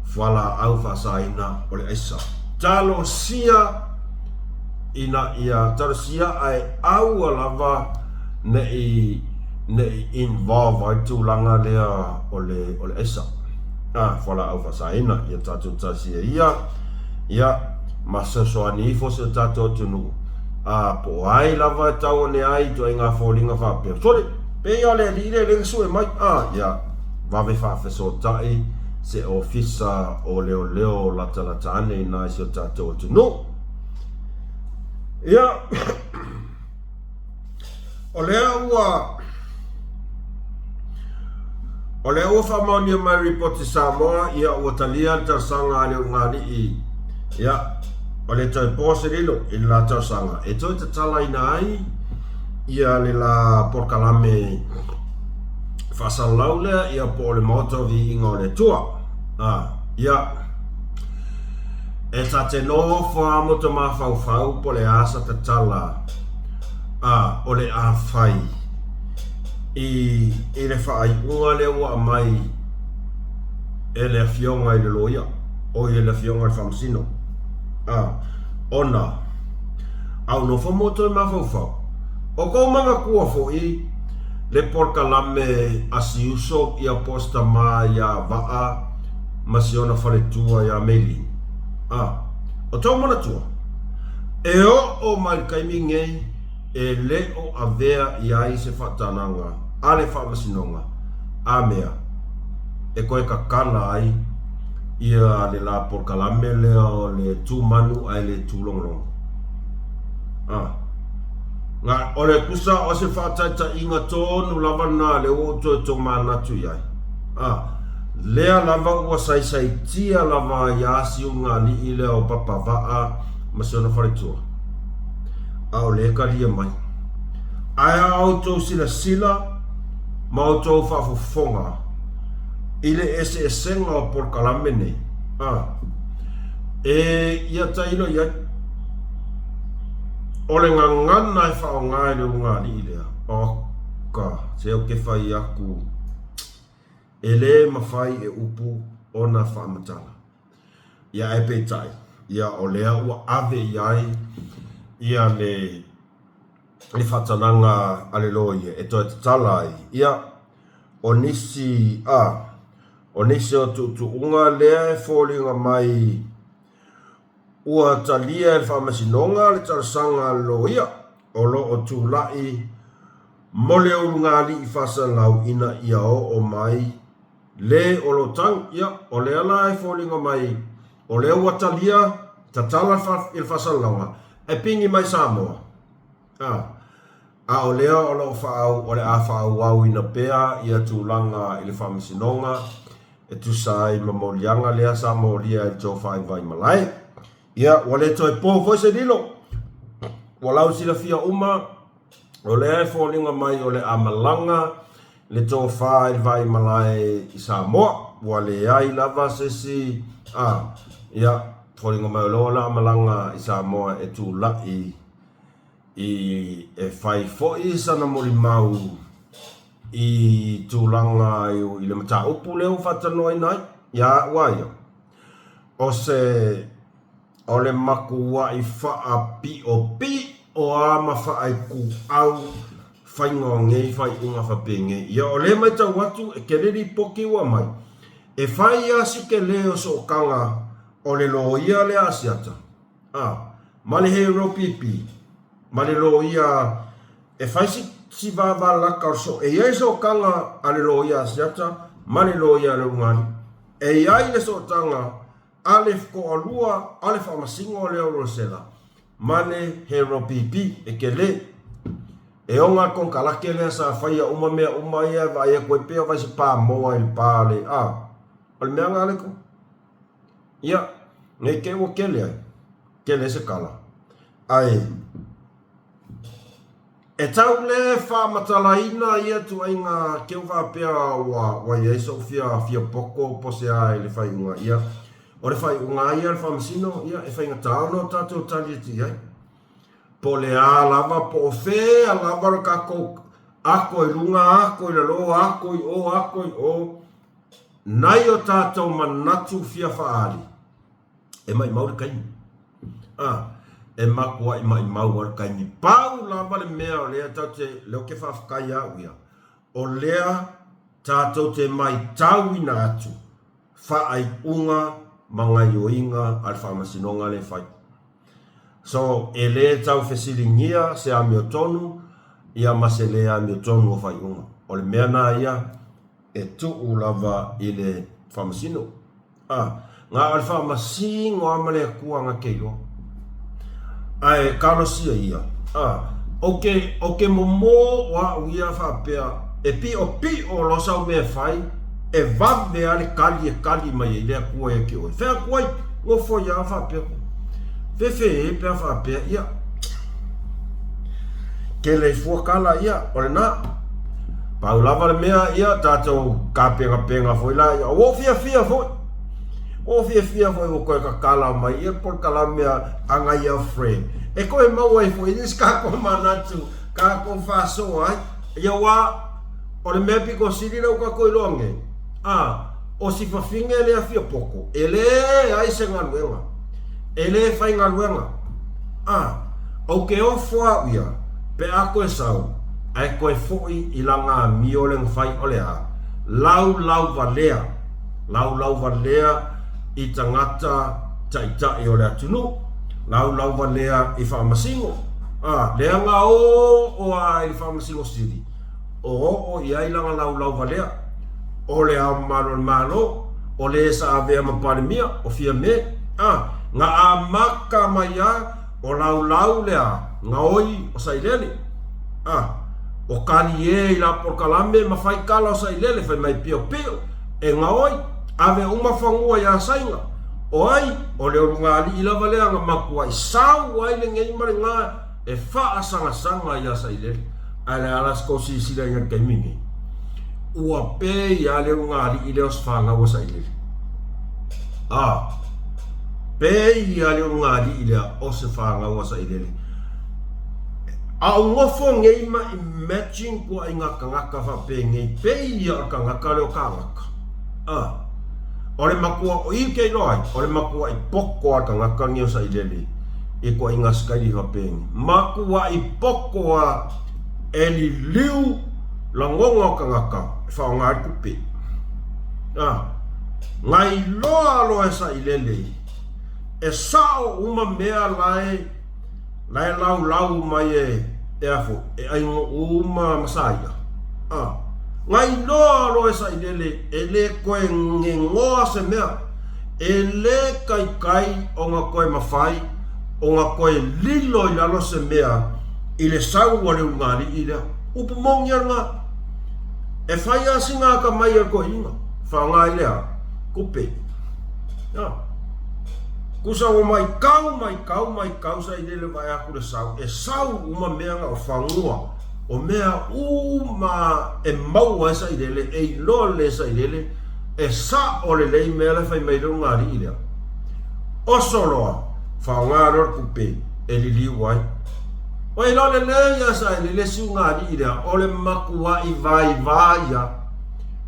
fualaau faasaina o le aisa. Talosia ina ia talosia ae aua lava nei nei involve ai le tulaga lea o le o le aisa. A, fualaau faasaina, ia tatou talosia ia, ia ma fesoasoani ifo si o tatou atunuu A, po o ai lava e tau ane ai i ituaiga foliga faapea, Sole, pei lava le alii lea e le sue mai, a, ia, vave faafesootai se ofisa o leoleo latalata ane i nā i si o tatou atunuu. Ia, O lea ua O lea ua faamaonia mai Ripoti Samoa, ia ua talia le talosaga a le ulugalii, ia, o le toe po se lilo i le la talosaga e toe tatalaina ai ia le la polokalame faasalalau lea, ia po o le Maota o Viiga o le Atua. A, ia, e ta te nofo lava mo te mafaufau po o le a sa tatala a o le a fai i, i le faaiuga lea ua aumai e le Afioga i le Loia, oi e le Afioga i le Faamasino, a, ona a ua nofo mo toe mafaufau. O kou manatua foi le polokalame a si uso ia po o si tamā iā Vaa ma si ona faletua iā Meilin. A, o tou manatua, E oo mai le taimi nei e le o avea i ai se faatanaga a le Faamasinoga a mea e toe tatala ai ia le la polokalame lea o le tu manu ae le tu logologo. A. Na, o le tusa o se faataitaiga tonu lava lena lea ua ou toe tomanatu i ai. A. Lea lava ua saisaitia lava iā Siugalii lea o Papavaa ma si ona faletua, a o lea e talia mai. Ae a outou silasila ma outou faafofoga i le eseesega o polokalame nei, a. E ia tailo i ai. O le gagana e faaaoga e le ulugalii lea, oka, se ou te fai atu, e le mafai e upu ona faamatala. Ia ae peitai, ia o lea ua ave i ai ia le le faatanaga a le loia e toe tatala ai, ia o nisi a o nisi o tuutuuga lea e foliga mai ua talia e le Faamasinoga le talosaga a le loia o lo o tulai mo le ulugalii faasalau ina ia oo mai le o lo tau. Ia, o lea la e foliga mai o lea ua talia, tatala i le faasalalauga e pigi mai Samoa. A, a o lea o lo o faaau, o le a faaauauina pea ia tulaga i le Faamasinoga e tusa ai ma moliaga lea sa molia e le Tofa i Vaimalae. Ia, ua le toe po foi se lilo, ua lausilafia uma, o lea e foliga mai o le a malaga le tofa i le Vaimalae i Samoa, ua leai lava se isi, a, ia, foliga mai o lea o le a malaga i Samoa e tulai i, e fai foi sana molimau i tulaga i le mataupu lea ua faatalanoaina ai, ia au lava ia, o se, o le makuaʻi faapiʻopiʻo a ma faaituau faiga o nei faaiuga faapenei. Ia o lea e matau atu e tele lipoti ua aumai, e fai lava si tele o sootaga o le loia lea Asiata, a, ma le Hero PP, ma le loia e fai si, si vavalaka o le soo. E i ai sootaga a le loia Asiata ma le loia a le Ulugalii. E i ai le sootaga a le toalua a le faamasino lea o Rosela ma le Hero PP e tele. E oga le konekarate lea sa faia uma mea uma ia e vaai atu ai pei o fai se pamoa i le pa le a. O le mea na le ko. Ia, nei te ua tele ai. Tele se tala. Ae E tau le faamatalaina ia ituaiga keu faapea ua ua i ai sou fia fia poto po o se a i le faaiuga ia. O le faaiuga lava ia a le Faamasino, ia e faigata ona o tatou tali atu i ai. Po o le a lava, po o fea lava lo tatou ako i luga, ako i lalo, ako i o, ako i o, nai o tatou manatu fia faaali, E maʻimau le taimi. A, e matuaʻi maʻimau lava le taimi. Pau lava le mea o lea tatou te, lea ou te faafetai ia au ia, o lea tatou te maitauina atu faaiuga ma gaioiga a le Faamasinoga lea e fai. So, e le tau fesiligia se amiotonu ia ma se le amiotonu o faaiuga. O le mea na ia e tuu lava i le Faamasino. A, na o le faamasino lava ma le Atua na te iloa. Ae talosia ia, a, ou te, ou te momō o a'u ia faapea, e piʻopiʻo loa sau mea e fai, e vave lava le tali e tali mai ai le Atua ia te oe. Fea atu ai, nofo ai lava faapea, fefe e pe a faapea, ia, Tele i fua kala, ia, o lena. Pau lava le mea, ia, tatou tapenapena foi la, ia, ua ou fiafia foi. Ua ou fiafia foi ua toe tatala mai ia le polokalame a nai au friend. E toe maua ai foi nisi tatou manatu, tatou faasoa ai. Ia, aua o le mea pito sili lea ua tatou iloa nei, a, o si fafine lea fia poto, e leai se galuega. E le faigaluega. A, ou te ofo au ia, pe a toe sau, ae toe foi i lana amio le na fai o le a, laulauvalea, laulauvalea i tagata taitai o le atunuu, laulauvalea i faamasino, a, lea na oo a i le Faamasino Sili, o oo i ai lana laulauvalea, o Le Ao Mamalu o le Malo, o le sa avea ma Palemia, o Fiame, a, na amata mai a o laulau le a, gaoi o Sailele, a, o kalie i la polokalame ma fai kala o Sailele, fai mai piopio, e gaoi, ave uma fanua ia Saina, o ai, o le ulugalii lava lea na matuai sau ai lenei ma lena e faasangasaga ia Sailele. Ae le a la se tou silasila i ai i le taimi lenei? Ua pei lava le ulugalii lea o se fanau a Sailele. A. Pei a le ulugalii lea o se fanau a Sailele. A o nofo nei ma imagine kuaiga tagata faapenei, pei ia o le tagata lea o Kanaka. A. O le matua, o i ke iloa ai, o le matuaʻi poto a le tagata lenei o Sailele i kuaiga sikaili faapenei. Matuaʻi poto a e liliu lagona o tagata e faaaoga ai le tupe. A. Na iloa loa e Sailele e sao uma mea lae lae laulau mai e e a foi e Ainuu ma ma Saia. A. Na iloa loa e Sailele e le toe gegoa se mea, e le taitai ona toe mafai ona toe lilo i lalo se mea i le sau a le ulugalii lea. Upu moni a lena. E fai lava sina atamai a le toeaina, faaaoga ai lea tupe. A. Tusa ua maitau, maitau, maitau Sailele vae atu le sau, e sau uma mea na o fanua, o mea uma e maua ai Sailele, e iloa lelei e Sailele, e sao lelei mea la e fai mai le ulugalii lea. Oso loa, faaaoga loa le tupe e liliu ai. Ua iloa lelei lava Sailele si ulugalii lea, o le matuai vaivai ia,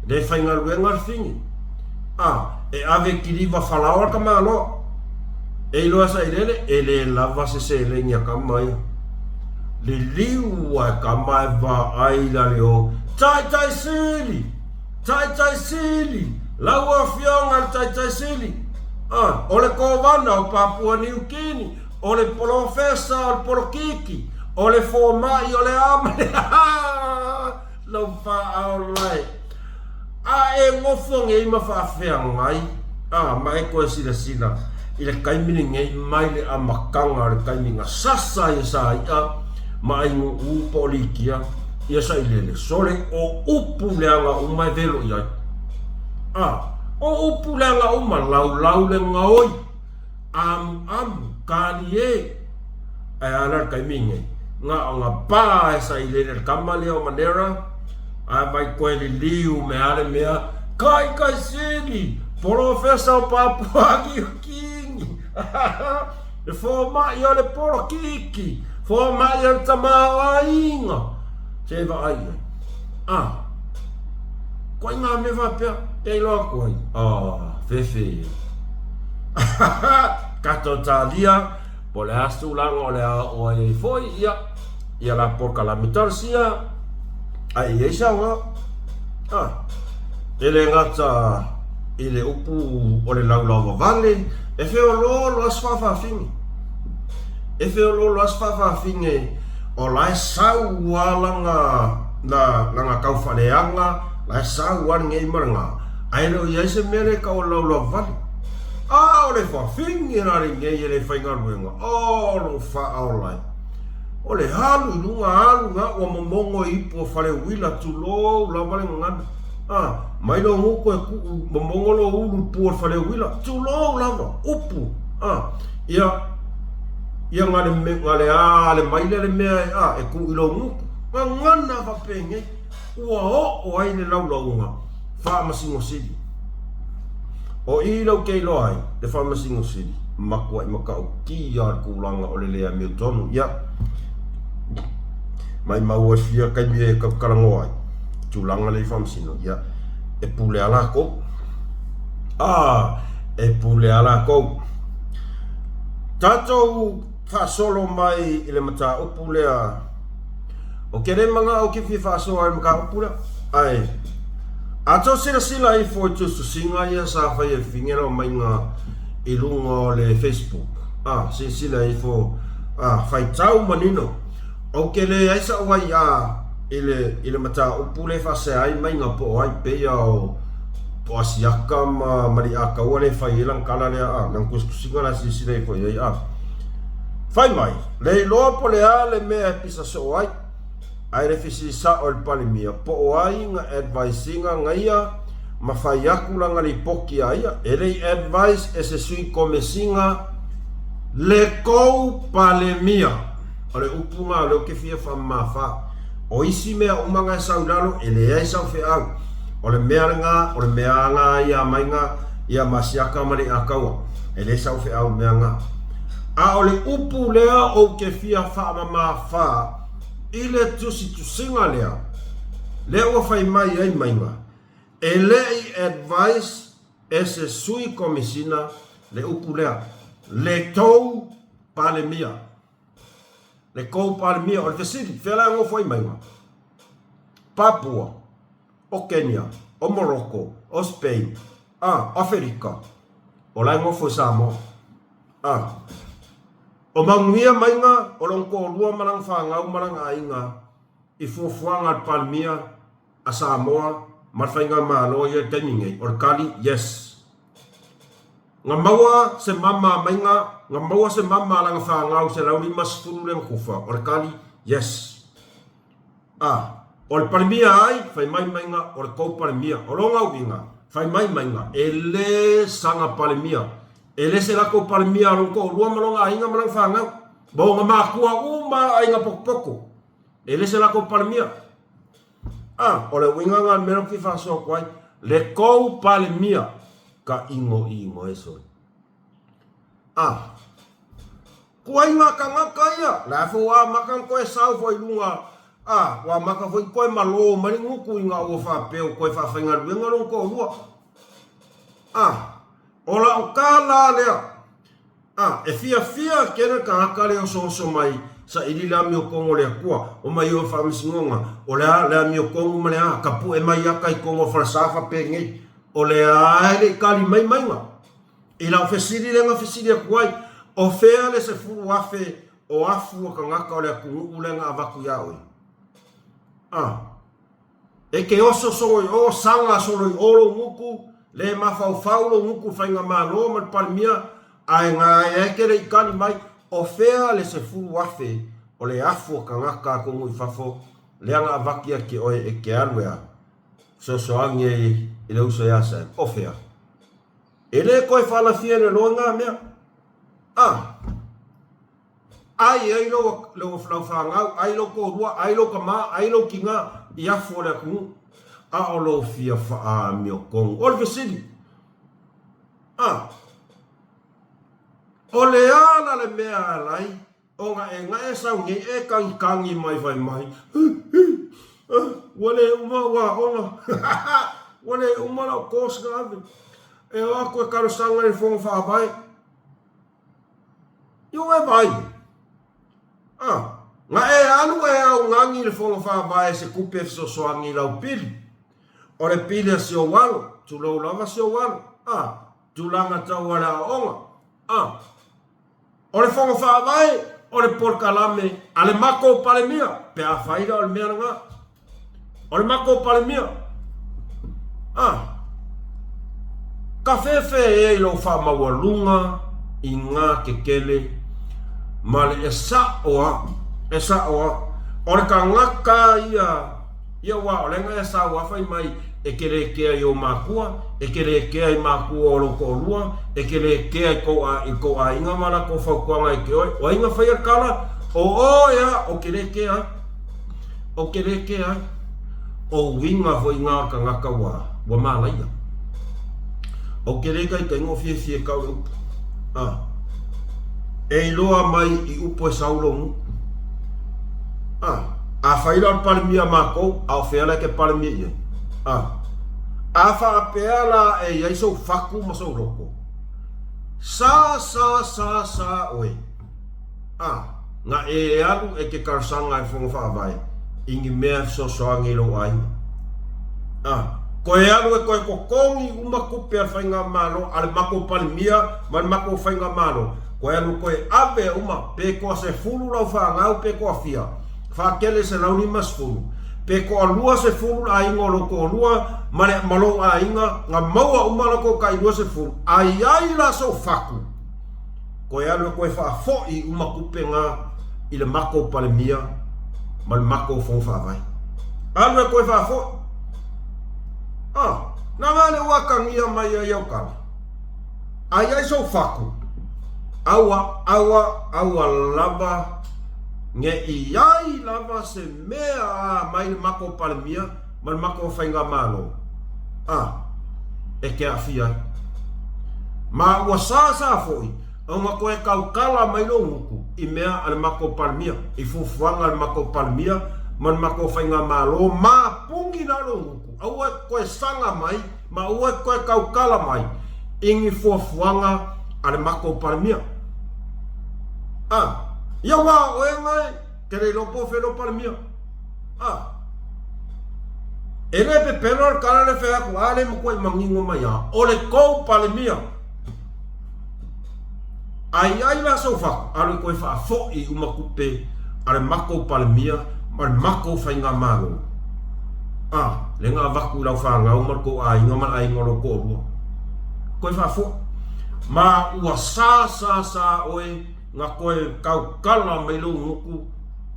le faigaluega le fini. A, e ave kiliva falaoa le tamaloa. E iloa Sailele, e le lava se seleni a tama ia. Liliu a e tama e vaai la le o, Taitai Sili! Taitai Sili! Lau Afioga i le Taitai Sili! A, o le Kovana o Papua Niu Kini, o le Polofesa o le Polokiki, o le Fomai o le a ma le a! Lau faaolae. A e nofo nei ma faafeagai, a, ma e toe silasila i le taimi lenei mai le amataga o le taimi na sasa ai e Sai'a ma Ainuu po o Likia ia Sailele, sole o upu leaga uma e velo i ai. A, o upu leaga uma, laulau le gaoi. Amuamu, kalie. Ae a la le taimi nei? Na ona pa e sailele le tama lea o Manera, ae vai koe liliu me a le mea, Kai kai sili, polofesa o Papua Niu Kini, le fomai o le polokiki, fomai o le tamaoaiga. Se vaai i ai. A, koe ngā mea faapea, kei iloa atu ai. Ah, fefe. Tatou talia, po o le a se tulaga o le a oo ai ai foi, ia, ia la polokalame talosia, ae i ai se aoga. Ah, e le gata i le upu o le laulauvavale, e feoloolo lava se faafafine. E feoloolo lava se faafafine o la e sau lava lana, lana taufaaleaga, la e sau lava lenei ma lena, ae le o i ai se mea lea e tau o le laulauvale. A o le fafine la lenei e le faigaluega, o lou faaola e. O le alu i luga alu na ua momono i ipu o Faleuila, tulou lava le gagana. A, mai lou gutu e tuu momono lou ulu i le pu o le Faleuila, tulou lava, upu. A, ia, ia na le, na le ale mai lea le mea e, a, e tuu i lou gutu. Gagana faapenei. Ua oo ai le laulauga Faamasino Sili. O i lou ke iloa ai le Faamasino Sili, matuai matautia le tulaga o le le amiotonu. Ia, maimau ai fia taimi e talanoa ai tulaga lea i Faamasino, ia, e pule a lakou. A, e pule a lakou. Tatou faasolo mai i le mataupu lea. Ou te le manao ou te fia faasoa i le mataupu lea, ae a tou silasila ifo i tusitusiga ia sa fai e Fine lau maiga i luga o le Facebook, a, silasila ifo, a, faitau manino. Ou te leai sa'u aiā i le, i le mataupu lea e faasea ai maiga po o ai, pei a o, o Asiata ma, ma Li'ataua lea e fai ai lana tala lea, a, lana tusitusiga la silasila ifo i ai, a. Fai mai, le iloa po le a le mea e pisa soo ai, ae le fesili sao i le Palemia po o ai na advise ina ngaia ma fai aku lana lipoti a ia. E le i advise e se sui komesina le kou Palemia. O le upu na o lea ou te fia faamamafa. O isi mea uma na e sau i lalo, e leai sau feau. O le mea lena, o le mea a na ia mai na. Ia ma siaka ma le akaua. E le sau feau mea nga. A o le upu lea ou te fia faamamafa i le tusitusiga lea, lea ua fai mai ai maiga, e le i advise e se sui komisina le upu lea, le tou Palemia. Le tou Palemia. O le fesili, fea la e nofo ai maiga? Papua, o Kenya, o Morocco, o Spain, a, o Aferika, o la e nofo i Samoa. A, o manuia maiga o lona toalua ma lana fanau ma lana aiga i fuafuaga a le Palemia a Samoa ma le Faigamalo ia i le taimi nei, o le tali, yes. Na maua se mama a maiga, na maua se mama a lana fanau 150 lea na tufa, o le tali, yes. A, o le Palemia ai, fai mai maiga, o le tou Palemia. O lona uiga, fai mai maiga, e le saga Palemia. E le se latou Palemia a lona toalua ma lona aiga ma lana fanau, ma ona makua uma a aiga potopoto. E le se latou Palemia. A, o le uiga lena o le mea lea ou te fia faasoa atu ai, le tou Palemia ka inoino e sole. A, Kuaiga tagata ia, la foi ua amata ona toe sau foi i luga, a, ua amata foi ona toe malo mai le gutu ina ua faapea ua toe faafaigaluega lona toalua. A, o lau tala lea, a, e fiafia tele le tagata lea e osooso mai, saili le amiotonu o le Atua, omai o faamasinoga, o le a le amiotonu ma le a, tapue mai ata i totonu o le falesa faapenei, o lea e le i tali mai maiga. I lau fesili lea na fesili atu ai, o fea le 10,000 o afu o tagata o le atunuu lea na avatu iā oe? A. E te oso solo i o, saga solo i o lou gutu, le mafaufau lou gutu i le faigamalo ma le Palemia, ae na e te le i tali mai, o fea le 10,000 o le afu o tagata atonu i fafo lea na avatu ia te oe e te alu e a fesoasoani ai i le uso iā Sam? O fea? E le koe falafia le loa ngā mea. A. Ai ai lou, lou, lau fanau, ai lou toalua, ai lou tama, ai lou tinā i afu o le atunuu. A o lou fia faamiotonu. O le fesili. A. O le a la le mea a lai Ona e nae sau nei e kagikagi mai fai mai, Ua le uma au aoga, ua le uma lau course na ave, e o atu e talosaga i le Fono Faavae. Io e vaai, ah, na e alu e augani i le Fono Faavae se tupe e fesoasoani i lau pili. O le pili a si ou alo, tulou lava si ou alo, ah, tulaga tau a le aoaoga, ah, O le Fono Faavae, o le polokalame a le matou Palemia, pe afai la o le mea lena. O le matou Palemia. Ah. Ka fefe e i lou faamaualuga i ngā kekele ma le e sa'o a, e sa'o a. O le tagata ia Ia aua o lea e sau a fai mai e ke le kea i ou makua, e ke le kea i makua o lou toalua, e ke le kea i kou i kou aiga ma lakou fautuaga i ke oe, o ai na faia le kala? O oe a, o ke le kea ai. O ke le kea ai. O uiga foi nga o le tagata ua, ua malaia. O ke le kaitainga o fiafia e kau le upu. A. E iloa mai i upu e sau lou gutu. A. Afai la o le Palemia makou, a o fea la e te Palemia i ai? A. A faapea la e i ai sou fatu ma sou loto, sa sa sa sa oe. A. Na e alu e te talosaga e Fono Faavae i ni mea e fesoasoani i lou aiga. A. Koe alu e koe totogi uma tupe a le Faigamalo a le matou Palemia ma le matou Faigamalo, koe alu koe ave uma pe toa 10 lau fanau pe toa fia, faatele 150, pe toa 20 le aiga o lou toalua ma le ma lou aiga, na maua uma latou tai 20, a i ai la sou fatu, Koe alu e koe faafoi uma tupe nga i le makou Palemia ma le makou Fono Faavae. Alu e koe faafoi. Ah, na nga le ua atagia mai ai au tala. A i ai sou fatu, aua, aua, aua lava nge i ai lava se mea a mai le makou Palemia ma le makou Faigamalo. Ah, e te aafia ai. Ma ua sāsā foi ona koe tautala mai lou gutu i mea a le matou Palemia, i fuafuaga a le matou Palemia ma le matou Faigamalo, ma puni la lou gutu, aua e te toe saga mai ma aua e te toe tautala mai i ni fuafuaga a le matou Palemia. A, ia aua o oe na e te le iloa po o fea lou Palemia. A, e le pepelo le tala lea fai atu, a le matuai manino mai lava, o le tou Palemia. A i ai la sou fatu, alu e toe faafoi uma tupe a le matou Palemia ma le matou Faigamalo. A, lea na avatu i lau fanau ma le tou aiga ma le aiga o lou toalua. Toe faafoi. Ma ua sa sa sa oe na toe tautala mai lou gutu,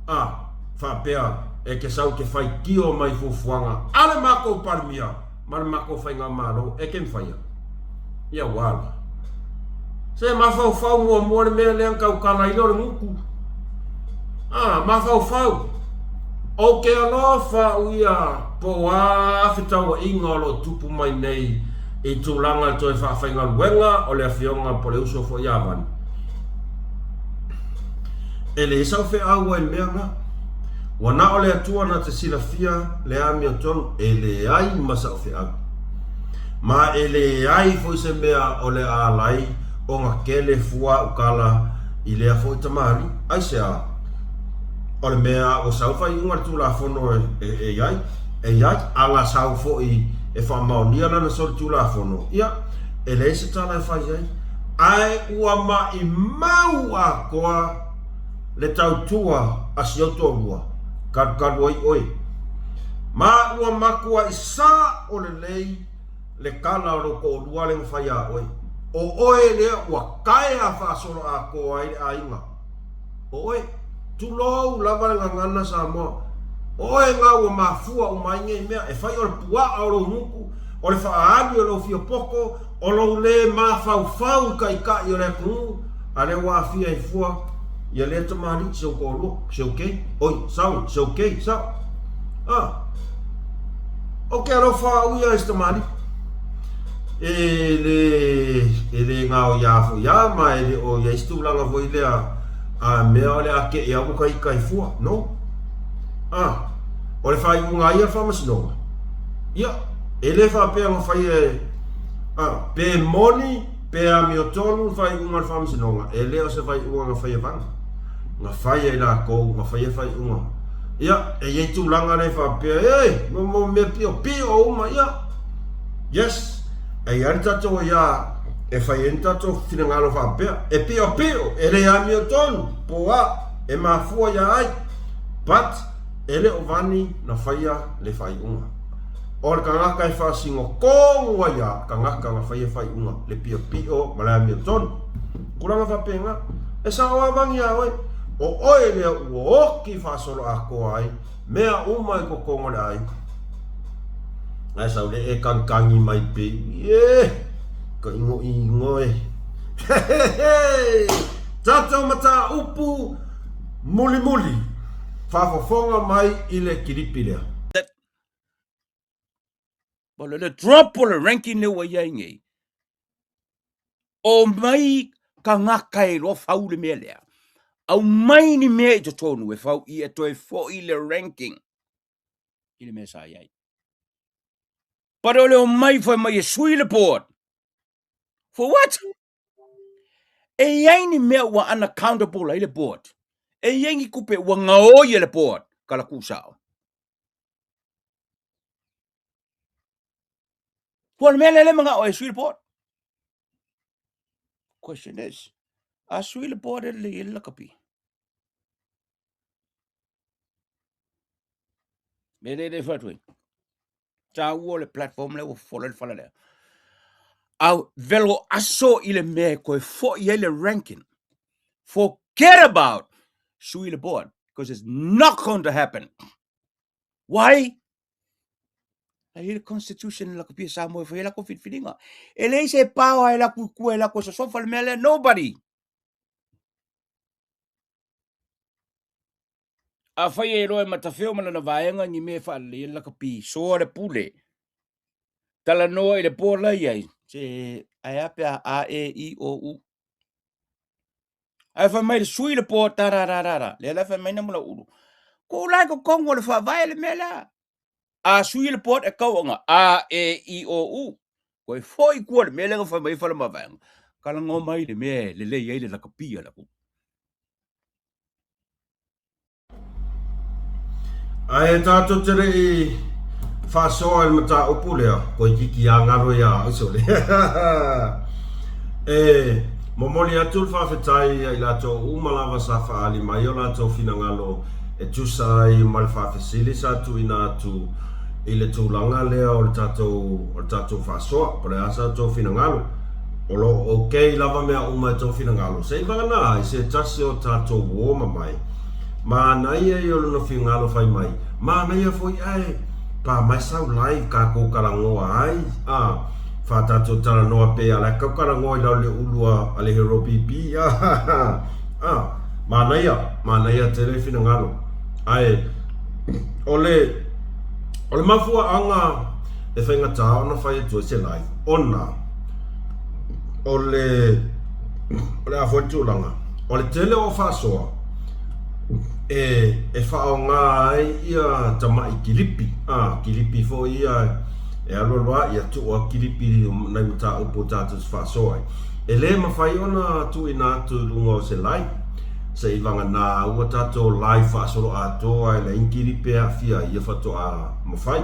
a, faapea e te sau te faitio mai fuafuaga a le matou Palemia ma le matou Faigamalo e te mafai a. Ia ua ala. Se mafaufau muamua le mea lea na tautala ai lea o le gutu. A, mafaufau. Ou te alofa au ia po o a fetauaiga o lo o tupu mai nei i tulaga toe faafaigaluega o le afioga po o le uso foi ia Vani. E leai sau feau ai i le mea lena. Ua na o le Atua na te silafia le amiotonu, e leai ma sau feau. Ma e leai foi se mea o le a ala ai ona kele fua au tala i lea foi tamalii. Aisea? O le mea ua sau faaiuga le Tulafono e i ai, e i ai, a na sau foi e faamaonia lana solitulafono, ia, e leai se tala e fai ai. Ae ua maimau atoa le tautua a si ou toalua, kalukalu ai oe. Ma ua matuai sao lelei le tala o lou toalua lea na fai ia oe. O oe lea ua taea faasoloatoa ai le aiga. O oe, tulou lava le gagana Samoa. O oe na ua mafua uma ai nei mea, e fai o le puaa o lou gutu, o le faaali o lou fiapoto, O lou lē mafaufau i taitai o le atunuu, a lea ua aafia ai fua ia lea tamalii si ou toalua, si ou kei, oi, sorry, si ou kei, sao? Ah, ou te alofa au ia i si tamalii. E le, e le gaoiā foi a, ma e le o i ai se tulaga foi lea a mea o le a keʻe au ka ita i fua, no. Ah, o le faaiuga a ia le faamasinoga, ia, e le faapea na fai e, A, pe moni, pe amiotonu le faaiuga a le Faamasinoga, e le o se faaiuga na fai e Vana. Na fai e i latou na faia faaiuga. Ia, e i ai tulaga lea e faapea, e, mo, mo mea piopio uma, ia. Yes, e i ai le tatou aia e fai ai ni tatou finagalo faapea, e piopio, e le amiotonu, po o a, e mafua ia ai. But, e le o Vani na faia le faaiuga. O le tagata e faasino tonu ai a tagata na faia faaiuga le piopio ma le amiotonu. Tulaga faapena, e sao a vangi ia oe, o oe lea ua oti faasoloatoa ai mea uma i totonu o le aiga. Ae sau lea e kagikagi mai pei, e, ka igoigo e. Tatou mataupu mulimuli, faafofoga mai i le kilipi lea. O le drop o le ranking lea ua i ai nei, omai tagata e iloa fau le mea lea. Aumai ni mea i totonu e fau ia toe foi le ranking i le mea sa i ai. But o le omai fai mai e sui le board. For what? E i ai ni mea ua unaccountable ai le board. E i ai ni tupe ua gaoi e le board kala kusao. Ua le mea lea le manao e sui le board. Question is, a sui le board e le i le lakapi? Me le le whatu. Tāua o le platform lea ua fofola le fala lea. A velo aso i le mea e koe foi ai le ranking. Forget about sui le board because it's not going to happen. Why? A i le constitution la kopia Samoa e fai la ko filifiliga. E leai se power e la kuikua e la ko sosofa le mea lea. Nobody. Afai e iloa e Matafeo ma lana vaega ni mea e faalelei ai le lakapi, soa le pule, talanoa i le po la i ai, se Ae a pe a A E I O U. Ae fai mai le sui le po ta ra ra ra ra. Lea la fai mai na mula ulu. Ko lai ko kongo le faavae le mea lea. A sui le po e kauanga A E I O U. Koe foi kua le mea lea fai mai fala mavaenga. Kala mai le mea le lei ai le lakapia la ku. Ae tatou te le i faasoa i le mataupu lea, toeitiiti lava galo ia au sole. E momoli atu le faafetai ia i latou uma lava sa faaali mai o latou finagalo e tusa ai ma le faafesili sa tuuina atu i le tulaga lea o le tatou o le tatou faasoa. Po o le a sa outou finagalo? O lo o ok lava mea uma i tou finagalo. Se i vagana ai se tasi o tatou uo mamae. Manaia ia o lona fingalo fai mai. Manaia foi ae pa mai sau live kakou kalagoa ai a fa tatou talanoa pe a la kau kalagoa i lalo le ulu a le Hero BP a a manaia manaia tele finagalo ae o le o le mafuaaga e faigata ona fai atu ai se live ona o le o le a foi le tulaga o le tele o faasoa e e faaaoga ai ia tamai kilipi a kilipi foi ia e alu alu lava ia tuu atu kilipi i nai mataupu tatou te faasoa ai e le mafai ona tuuina atu i luga o se live se i vagana ua tatou live faasoloatoa e leai ni kilipi e aafia ai ia faatoa mafai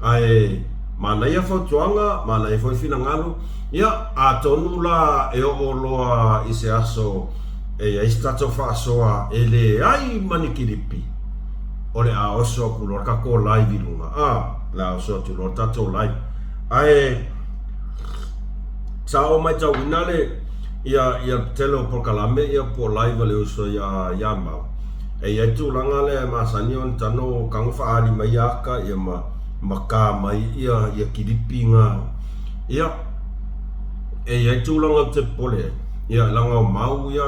ae manaia fautuaga manaia foi finagalo Ia, atonu la e oo loa i se aso e i ai se tatou faasoa e leai ma ni kilipi, o le a oso atu loa le tatou live i luga, a, o le a oso atu loa le tatou live. Ae sa ou matauina le, ia, ia tele o polokalame ia po o live a le uso ia, ia Mau. E i ai tulaga lea e masani ona tano tago faaali mai ia aka ia ma, ma ka mai ia, ia kilipi nga. Ia, e i ai tulaga ou te popole ai. Ia, leaga o mau ia,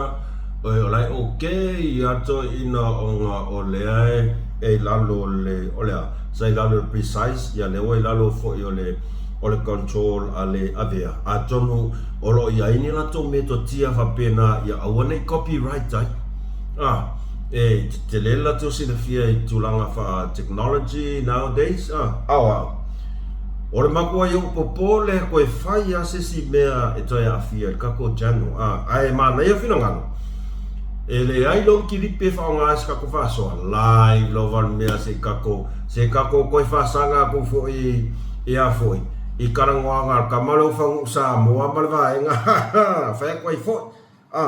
o la e okay ia toeaiina ona o lea e i lalo o le, o le a? Sa i lalo o le precise, ia lea ua i lalo foi o le, o le control a le Avea. Atonu o lo o i ai ni latou metotia faapena ia aua ne i copyright ai. A, e tetele le latou silafia i tulaga faa-technology nowadays, a, aoao. O le matua i ou popole koe fai a se isi mea e toe aafia i le kakou channel a ae manaia finagalo e leai lou kilipi e faaaoga ai se kakou faasoa live lava le mea se i kakou se kakou koe faasaga atu foi i a foi i kalagoaga a le tama lea o Faguu Samoa ma le vaega fai atu ai foi a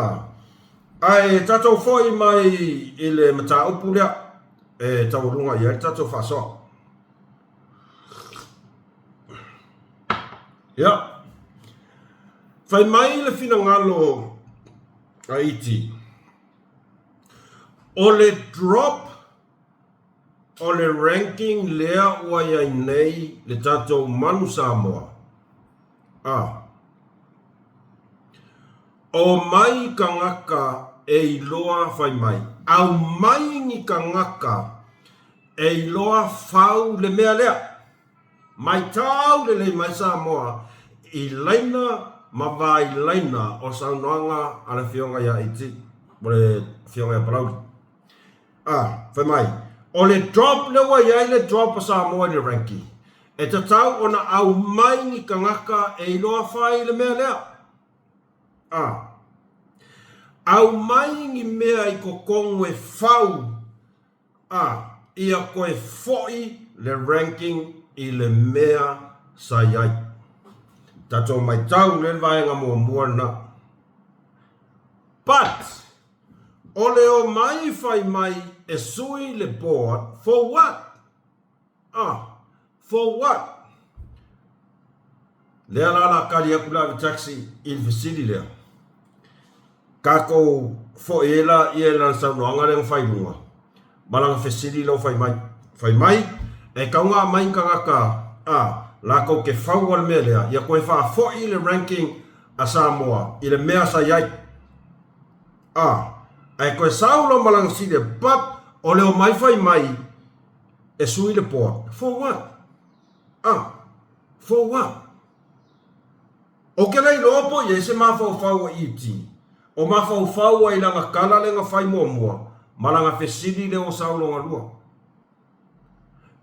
ae tatou foi mai i le mataupu lea e taualuga i ai le tatou faasoa. Ia, fai mai le finagalo a Iti, o le drop o le ranking lea ua i ai nei le tatou Manu Samoa, a omai tagata e iloa fai mai, aumai ni tagata E iloa fau le mea lea. Maitau lelei mai Samoa i laina ma vailaina o saunoaga a le Afioga ia Iti, po o le Afioga ia Palauli. A, fai mai, o le drop lea ua i ai le drop a Samoa i le ranking, e tatau ona aumai ni tagata e iloa fai le mea lea. A, aumai ni mea i totonu e fau A, ia koe foʻi le ranking i le mea sa i ai. Tatou maitau lea le vaega muamua lena. But, o le omai fai mai e sui le board for what? A, for what? Lea la la kali atu le ave taxi i le fesili lea. Tatou foi ai laia i lana saunoaga lea na fai i luga, ma lana fesili lea ua fai mai. Fai mai, e tatau ona aumai ni tagata a latou te faua le mea lea, ia toe faafoi le ranking a Samoa i le mea sa i ai. A, ae toe sau loa ma lana fesili, but o le omai fai mai e sui le board, for what? A, for what? Ou ke le iloa po i ai se mafaufau o ET, o mafaufau ai lana tala le na fai muamua ma lana fesili le o sau lona lua.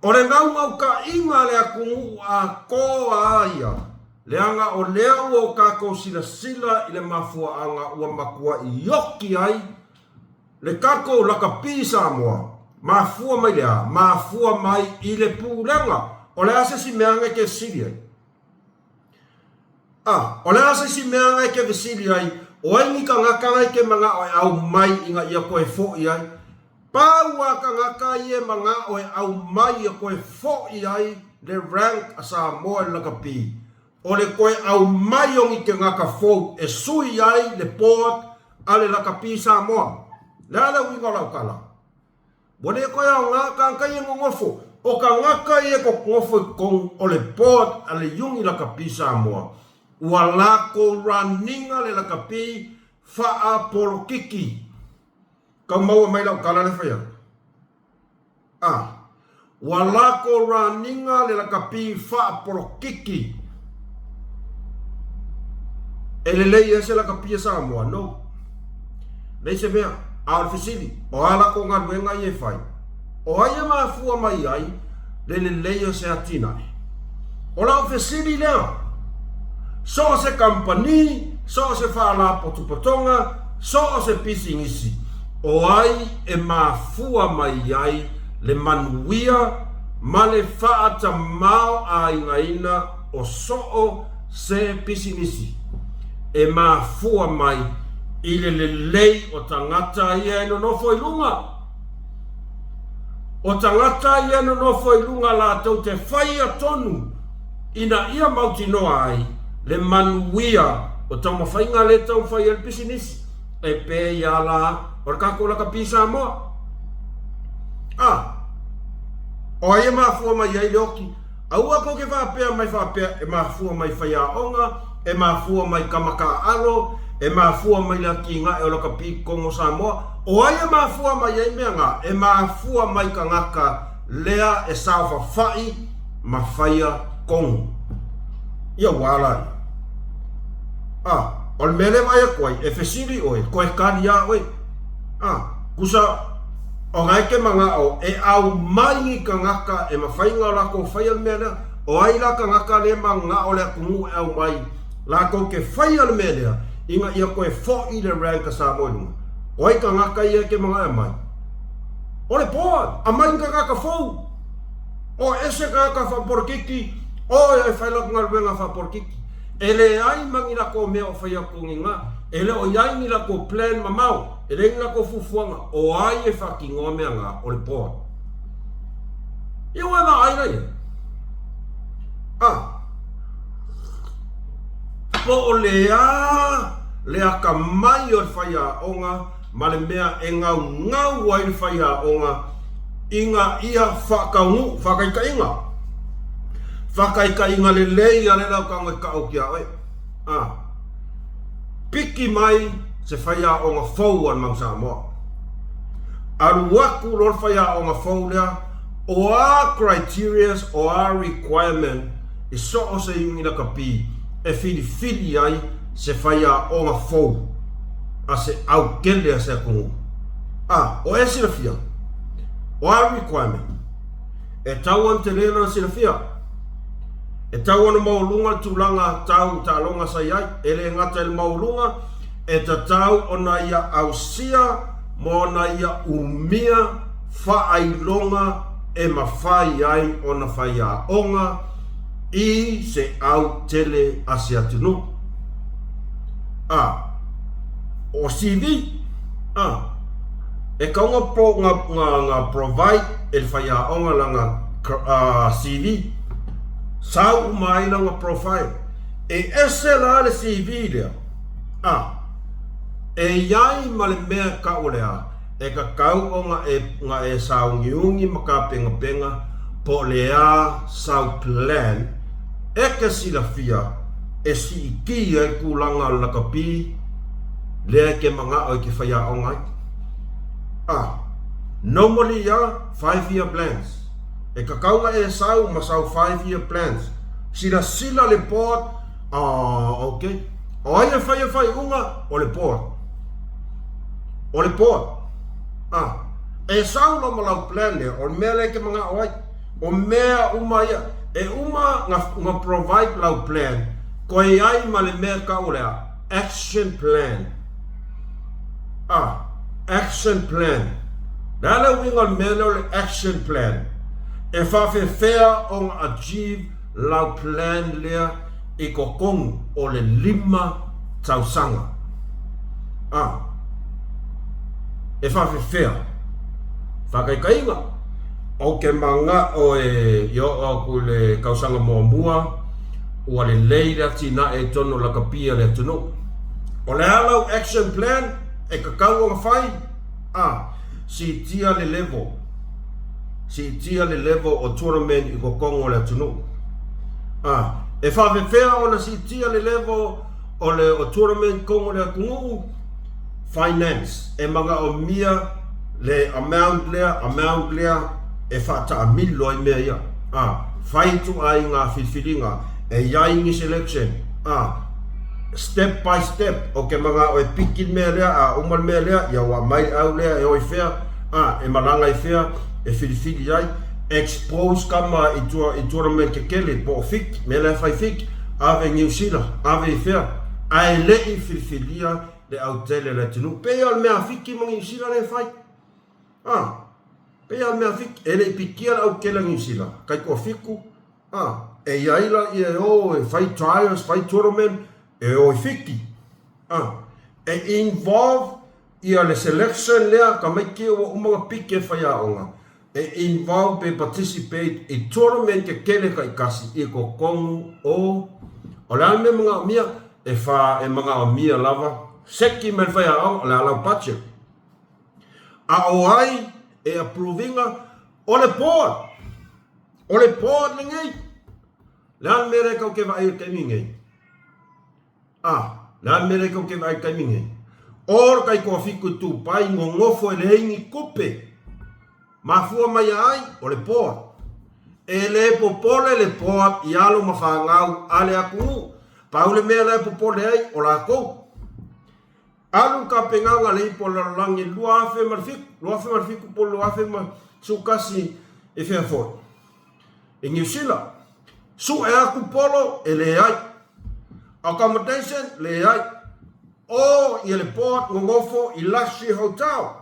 O le naunautaiga a le atunuu atoa a ia, leaga o lea ua o tatou silasila i le mafuaaga ua matuai oti ai le tatou lakapi Samoa, mafua mai le a? Mafua mai i le pulega. O le a se isi mea na e te fesili ai? A, o le a se isi mea na e te fesili ai, o ai ni tagata na e te manao e aumai ina ia toe foʻi ai? Pau a tagata ia e manao e aumai ia toe foʻi ai le rank a Samoa i le lakapi, o le toe aumai o ni tagata fou e sui ai le board a le lakapi Samoa. Le a le uiga o lau tala? Ua le toe aoga tagata ia e nonofo. O tagata ia e nonofo i totonu o le board a le Iuni Lakapi Samoa, ua latou run-ina le lakapi faapolokiki. Tau maua mai lau tala lea e fai atu. A. Ua lako raniga le lakapi faapolokiki. E lelei ea se lakapi a Samoa? No. Leai se mea. A o le fesili, o a lako galuega ia e fai? O ai e mafua mai ai le lelei o se atinae? O lau fesili lea. So o se kamupani, so o se faalapotopotoga, so o se pisinisi, o ai e mafua mai ai le manuia ma le faatamao-aigaina o soo se pisinisi e mafua mai i le lelei o tagata ia e nonofo i luga. O tagata ia e nonofo i luga latou te faia tonu ina ia mautinoa ai le manuia o taumafaiga le taumafai ai le pisinisi e pei a la o le tatou lakapi Samoa. A, o ai e mafua mai ai le oki? Aua kou ke faapea mai faapea e mafua mai faiaoga, e mafua mai kama taaalo, e mafua mai le atinae o lakapi totonu o Samoa. O ai e mafua mai ai mea na? E mafua mai tagata lea e saofafai ma faia tonu. Ia ua ala ia. A, o le mea lea e vaai atu ai, e fesili ʻoe, toe kali lava ʻoe. A, kusa, o na e ke manao e aumai ni tagata e mafai ona latou faia le mea lea. O ai la tagata lea e manao le atunuu e aumai latou te faia le mea lea ina ia toe foʻi le rank a Samoa i luga? O ai tagata ia e ke manao e aumai? O le board, aumai ni tagata fou. O ese tagata faapolokiki, o e fai latou galuega faapolokiki. E leai ma ni latou mea o fai atu ni na, e le o i ai ni latou plan mamao, e leai ni latou fuafuaga, o ai e faatinoa mea na, o le board. Ia ua e vaai la i ai. A, po o le a le atamai o le faiaoga ma le mea e gaugau ai le faiaoga ina ia faataunuu, faataitaiga, faataitaiga lelei a le lau tago e tau atu ia oe. A, piki mai se faiaoga fou a le Mau Samoa. Alu atu loa le faiaoga fou lea, o a criterias, o a requirement i so o se iuni lakapi e filifili ai se faiaoga fou a se autele a se atunuu. A, o e silafia, o a requirement? E tau ona tele lona silafia. E tau ona maualuga le tulaga tau taaloga sa i ai. E le gata i le maualuga, e tatau ona ia ausia ma ona ia umia faailoga e mafai ai ona faiaoga i se au tele a se atunuu. A, o CV, a, e kau nga, pro, nga, nga, nga provide e le faiaoga lana CV. Sau uma ai lana profile. E ese la le CV lea, a, e i ai ma le mea e kau o le a, e tatau ona e, na e sauniuni ma tapenapena po o le a sau plan e te silafia e siitia ai tulaga o le lakapi lea e te manao e te faiaoga ai. A, normally ia 5 year plans. E tatau ona e sau ma sau 5 year plans. Silasila le board. Ah, ok. O ai e fai e faaiuga? O le board. O le board. Ah, e sau loa ma lau plan lea, o le mea lea e te manao ai. O mea uma ia, e uma na, na provide lau plan, koe ai ma le mea tau o le a? Action plan. Ah, action plan. Le a le uiga o le mea lea o le action plan? E faafefea ona achieve lau plan lea i totonu o le 5 tausaga. Ah, e faafefea? Faataitaiga, ou te manao e i oo atu i le tausaga muamua ua lelei le atinae i totonu o lakapi a le atunuu. O le a lau action plan e tatau ona fai? A. Siitia le level. Siitia le level o tournament i totonu o le atunuu. A. E faafefea ona siitia le level o le o tournament i totonu o le atunuu? Finance. E manaomia le amount lea, amount lea e faataamilo ai mea ia. A. Fai ituaiga filifiliga e i ai ni selection. A. Step by step, ou te manao e piki le mea lea, a uma le mea lea, ia ua aumai le au lea e o i fea, a, e malaga i fea, e filifili ai, expose kama i tua i tournament kekele, po o fik, mea lea e fai fik, ave i Niu Sila, ave i fea, ae le i filifilia le autele o le atunuu. Pei o le mea a Fiki ma Niu Sila lea e fai. A, pei lava o le mea a Fiki, e le i pikia le autele a Niu Sila, taitoafitu, A, e i ai la ia e o e fai trials, fai tournament, e o i Fiti. A, e involve ia le selection lea tamaiti ua uma ona piki e faiaoga, e involve pe participate i tournament tetele taitasi i totonu o, o le a le mea e manaomia? E fa, e manaomia lava seki mai le faiaoga, o le a lau budget. A o ai e approve ina? O le board! O le board lenei. Le a le mea lea kau ke vaai i le taimi nei? A, le a le mea lea kau ke vaai i le taimi nei? O le taitoafitu i Tupai nonofo e leai ni tupe. Mafua mai a ai? O le board. E le popole le board i alo ma fanau a le atunuu. Pau le mea la e popole ai, o lakou. Alu le tapenaga a le Ipu o le Lalolagi i le 2007, 2007 po o le 2011 i fea foi? I Niu Sila. Sue atu polo, e leai. Accommodation, leai. O ia le board nonofo i luxury hotel.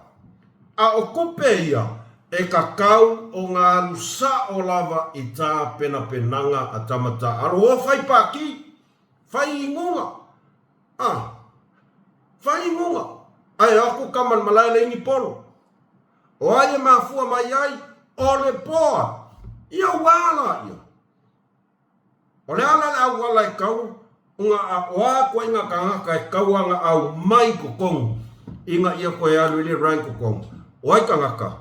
A o kupe ia e kakau o nga alu sao lava i tapenapenaga a tama taalo o fai paki, fai inuga. A, fai inuga, ae aku kama le malae le ini polo. O ai e mafua mai ai, o le boa. Ia ua ala ia. O le ala le auala e kau, unga a oa koe nga kangaka e kau anga au mai totonu, inga ia koe alu i le rank totonu. O ai kangaka,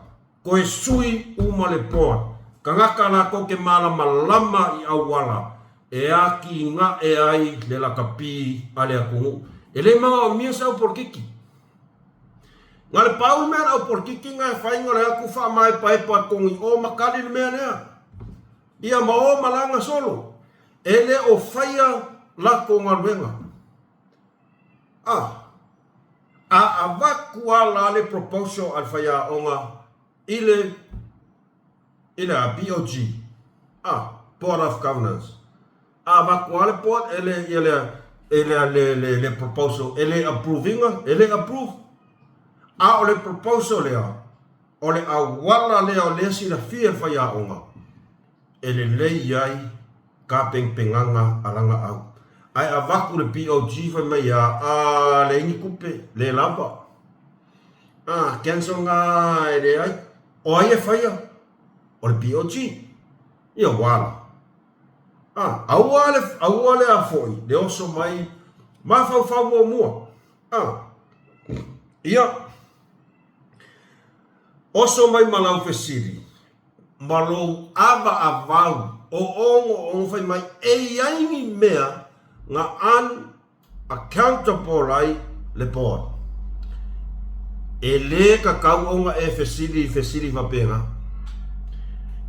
koe sui uma le boa. Kangaka lakou ke malamalama i auala, E āki nga'e ai le lakapi a le atunuu. E le manaomia se au polokiki. Na le pau le mea le au polokiki na e fai na le atu faamaepaepa tonu i o ma kali le mea lea. Ia ma o malaga solo. E le o faia latou galuega. A, a avatu a la le proposal a le faiaoga i le i le a BOG, a, Board of Governors. A avatu lava le board e le, ia le, e le, le, le, le proposal, e le approve ina, e le approve. A o le proposal lea, o le auala lea o lea silafia e le faiaoga, e lelei ai ka penpegaga a lana au. Ae avatu le BOG fai mai a, a, leai ni tupe, le lava. A, cancel nga e leai. O ai e faia? O le BOG. Ia ua ala. A, aua le, aua le a foi, le oso mai mafaufau muamua. A, ia, oso mai ma lau fesili, ma lou avaavau, o ogo ogo fai mai, e i ai ni mea na un Accountable ai le board. E lē kakau ona e fesili i fesili faapena.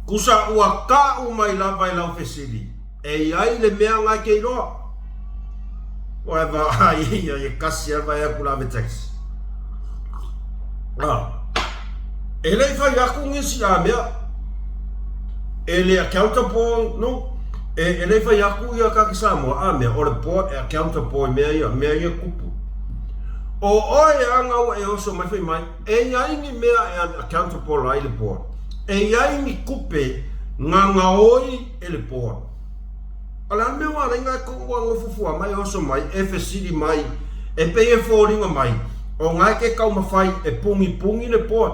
Kusa ua ka'u mai lava i lau fesili, e i ai le mea na e te iloa. Ua e vaai ia e kasi a vae aku la ave taxi. Ah. E le i fai aku nisi a mea. E le accountable no. E, e le i fai aku ia ka ki Samoa a mea o le board e accountable i mea ia, mea ia kupu. O oe a ngau e oso mai fai mai, e iai ni mea e unaccountable ai le board. E iai ni kupe ngagaoi e le board. O le a le mea ua ala ai ngai ua gofofua mai e oso mai, e fesili mai, e pei e foliga mai, o ngai ke taumafai e pugipugi le board,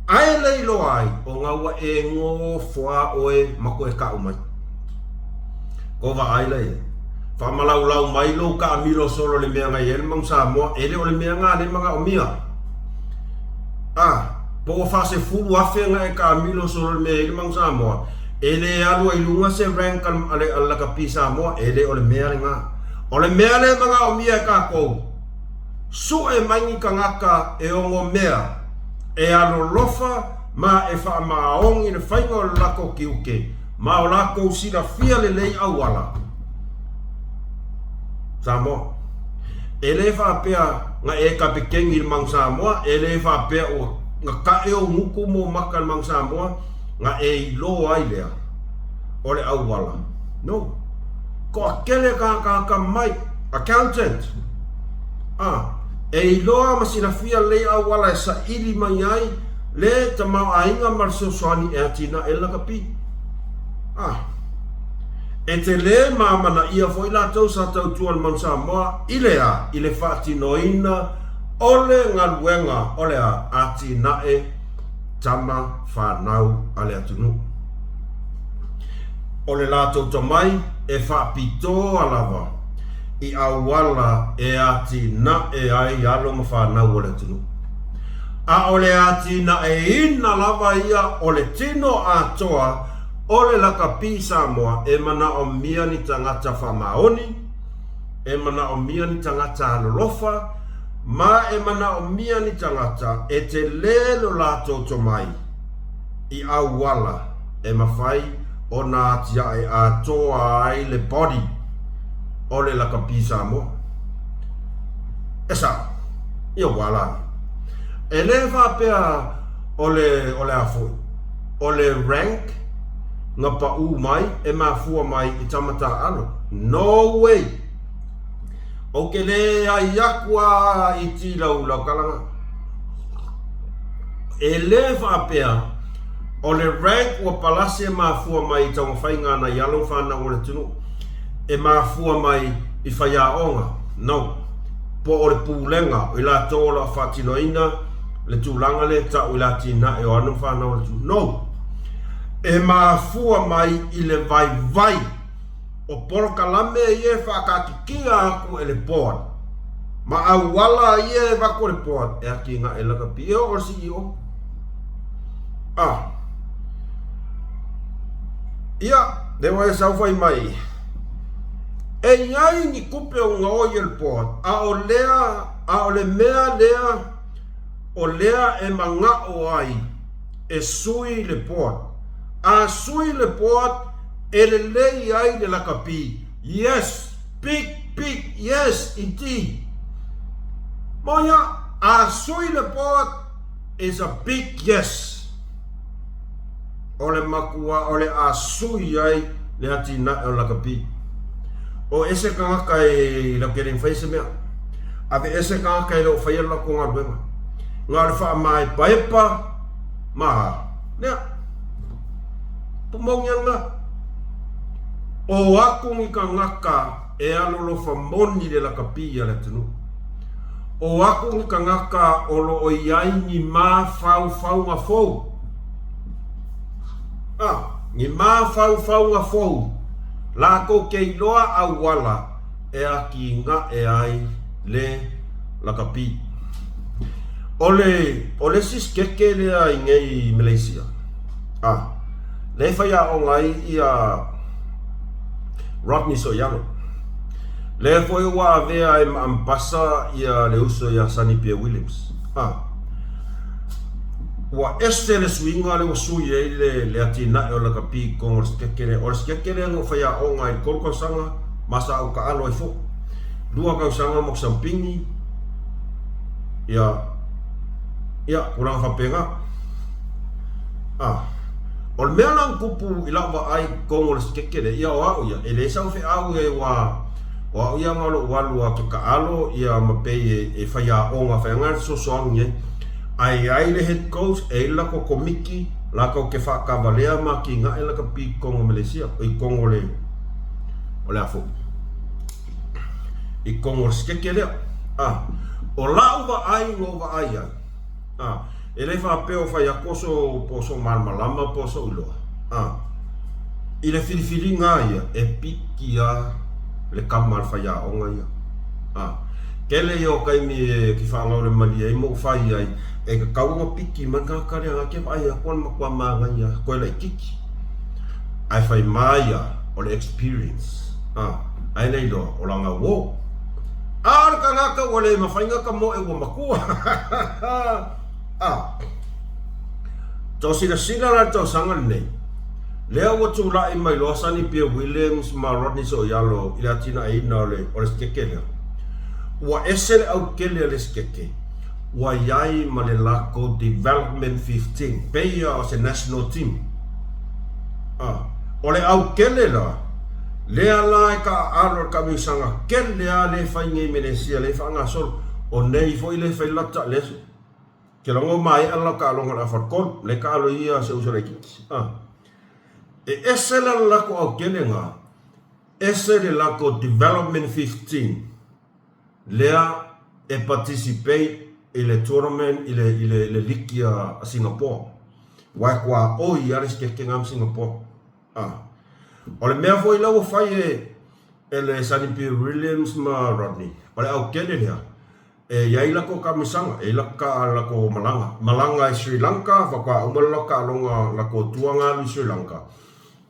ae le iloa ai, o nga ua e gofoa oe ma koe kau mai. Ko vaai la ia. Faamalaulau mai lou kaamilo solo le mea ngai ai le Manu Samoa, e le o le mea nga le manaomia. A, po ua faasefulu afe nga e kaamilo solo le mea i ai le Manu Samoa, E le alu ai luga se rank a le lakapi Samoa, e le o le mea lena. O le mea lea e manaomia e kākou, suʻe mai ni tagata e ono mea e alolofa ma e faamaoni le faiga o le latou tiute ma o latou silafia lelei auala. Samoa. E le faapea na e kapekeni i le Manu Samoa, e le faapea ua na taʻe ou gutu ma ou maka i le Manu Samoa, na e iloa ai lea o le auala. No. Toatele tagata mai, accountant, a, e iloa ma silafia lelei auala e saili mai ai le tamaoaiga ma le fesoasoani e atinae le lakapi. A, e tele ma amanaia foi latou sa tautua i le Manu Samoa i le a? I le faatinoina o le galuega o le a? Atinae tama fanau a le atunuu. O le latou tomai e faapitoa lava i auala e atinae ai alo ma fanau o le atunuu. A o le atinaeina lava ia o le tino atoa o le lakapi Samoa e manaomia ni tagata faamaoni, e manaomia ni tagata alolofa, ma e manaomia ni tagata e tele lo latou tomai i auala e mafai ona atiae atoa ai le body o le lakapi Samoa. E sao, ia ua ala ai. E le faapea o le, o le a foi, o le rank na paʻū mai e mafua mai i tama taaalo. No way! Ou te leai aku a i ti lau lau tala na. E le faapea o le rank ua palasi e mafua mai i taumafaiga a nai alo ma fanau o le atunuu e mafua mai i faiaoga. No. Po o le pulega o i latou o lo o faatinoina le tulaga lea e tau i le atinae o alo ma fanau o le atunuu. No. E mafua mai i le vaivai O polokalame ia e faakatikia aku e le board ma auala ia e avatu e le board e atinae lakapi. E oo i le CEO. Ah. Ia, lea ua e sau fai mai, e i ai ni tupe o gaoi e le board, a o lea, a o le mea lea o lea e manao ai e sui le board. A sui le board, E lelei ai le lakapi, yes, big, big, yes, indeed. Moia, a sui le board is a big yes. O le makua o le a sui ai le atinae o le lakapi. O ese tagata e lau ke le mafai se mea. Ave ese tagata e le o faia le latou galuega. Na o le faamaepaepa ma lea. Pumauni ana, O aku ni tagata e alolofa moni le lakapi a le atunuu. O aku ni tagata o lo o i ai ni mafaufauga fou. A, ni mafaufauga fou, latou ke iloa auala e atinae ai le lakapi. O le, o le isi sikeke lea i nei i Malaysia, a, lea e faiaoga ai ia Rodney Soiano. Lea foi ua avea e ma ambasa ia le uso ia Sonny Bill Williams. A, ua ese le suiga lea ua sui ai le, le atinae o le lakapi i totonu o le sikeke lea. O le sikeke lea na ou faiaoga ai i le 3 tausaga ma sa ou taalo ai foi. 2 tausaga mo Sampini, ia, ia, tulaga faapena. Ah, o le mea la na tupu i lau vaai i totonu o le sikeke lea, ia o au ia, e leai sau feau ia aua o au ia na o lou alu a ke taalo ia ma pei e, e faiaoga, faiaga le fesoasoani ai. Ae i ai le head coach, e i ai le latou komiti, latou te faatavalea ma atinae lakapi i totonu o Melesia, i totonu o le, o le a foi, i totonu o le sikeke lea. A, o lau vaai na ou vaai ai, a, e le faapea o fai atu o sou, po o sou malamalama po o sou iloa, a, i le filifiliga lava ia, e piki lava le kama a le faiaoga ia. A, tele ia o taimi e ki faagaulemalie ai ma ou fai ai, e tatau ona piki mai le tagata lea, na te vaai atu o le matua manaia, toe laitiiti. Ae fai mai ia, o le experience. A, ae le iloa, o lana uo. A o le tagata ua le mafai ona tamoe ua matua. A, tau silasila la i le tausaga lenei, lea ua tulai mai loa Sonny Bill Williams ma Rodney So'oialo i le atinaeina o le, o le sikeke lea. Ua ese le aukele a le sikeke, ua i ai ma le latou Development 15, pei ia o se national team. A, o le aukele la, lea la e taaalo e le taamilosaga kele lava lea e fai nei i Melesia, lea e faagasolo, o nei foi lea e fai lata, lea ke logo maea la taaloga o le afa tolu, lea e taalo ia se uso laitiiti. A, e ese la le latou aukele na, ese le latou Development 15, lea e participate i le tournament i le, i le, le liki a Singapore. Aua e tuaoi lava le sikeke na ma Singapore. Ah. O le mea foi la ua fai e, e le Sonny Bill Williams ma Rodney, o le aukele lea, e i ai latou taamilosaga, e i ai laka, latou malaga. Malaga i Sri Lanka, faatoa uma le latou taaloga, latou tua alu i Sri Lanka.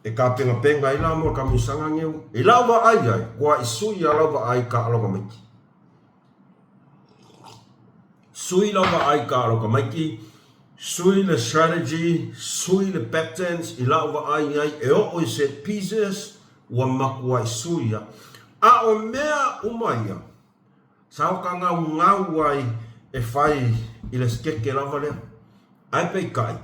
E tapenapena ai la mo le taamilosaga nei. I lau vaai ai, kua i sui lava lau vaai i taaloga tamaiti. Sui lau vaai i taaloga tamaiti, sui le strategy, sui le patterns i lau vaai ai e oo i set pieces, ua matuai sui lava. A o mea uma ia, Sa o ka gaugau ai e fai i le sikeke lava lea. Ae peitai,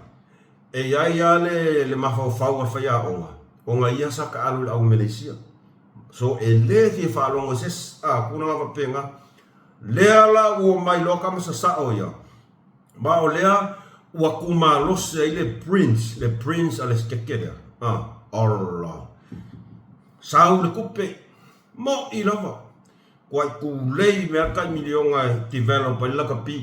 e i ai lava le, le mafaufau a le faiaoga, ona ia sa taalu i le au Meleisia. So, e le fia faalogo i se isi a, tulaga faapena. Lea la ua omai loa tama sasao ia, ma o lea ua tumalosi ai le prince, le prince a le sikeke lea. A, ola. Sau le kupe, moʻi lava. Kua i kūlei mea tai miliona e develop ai le lakapi.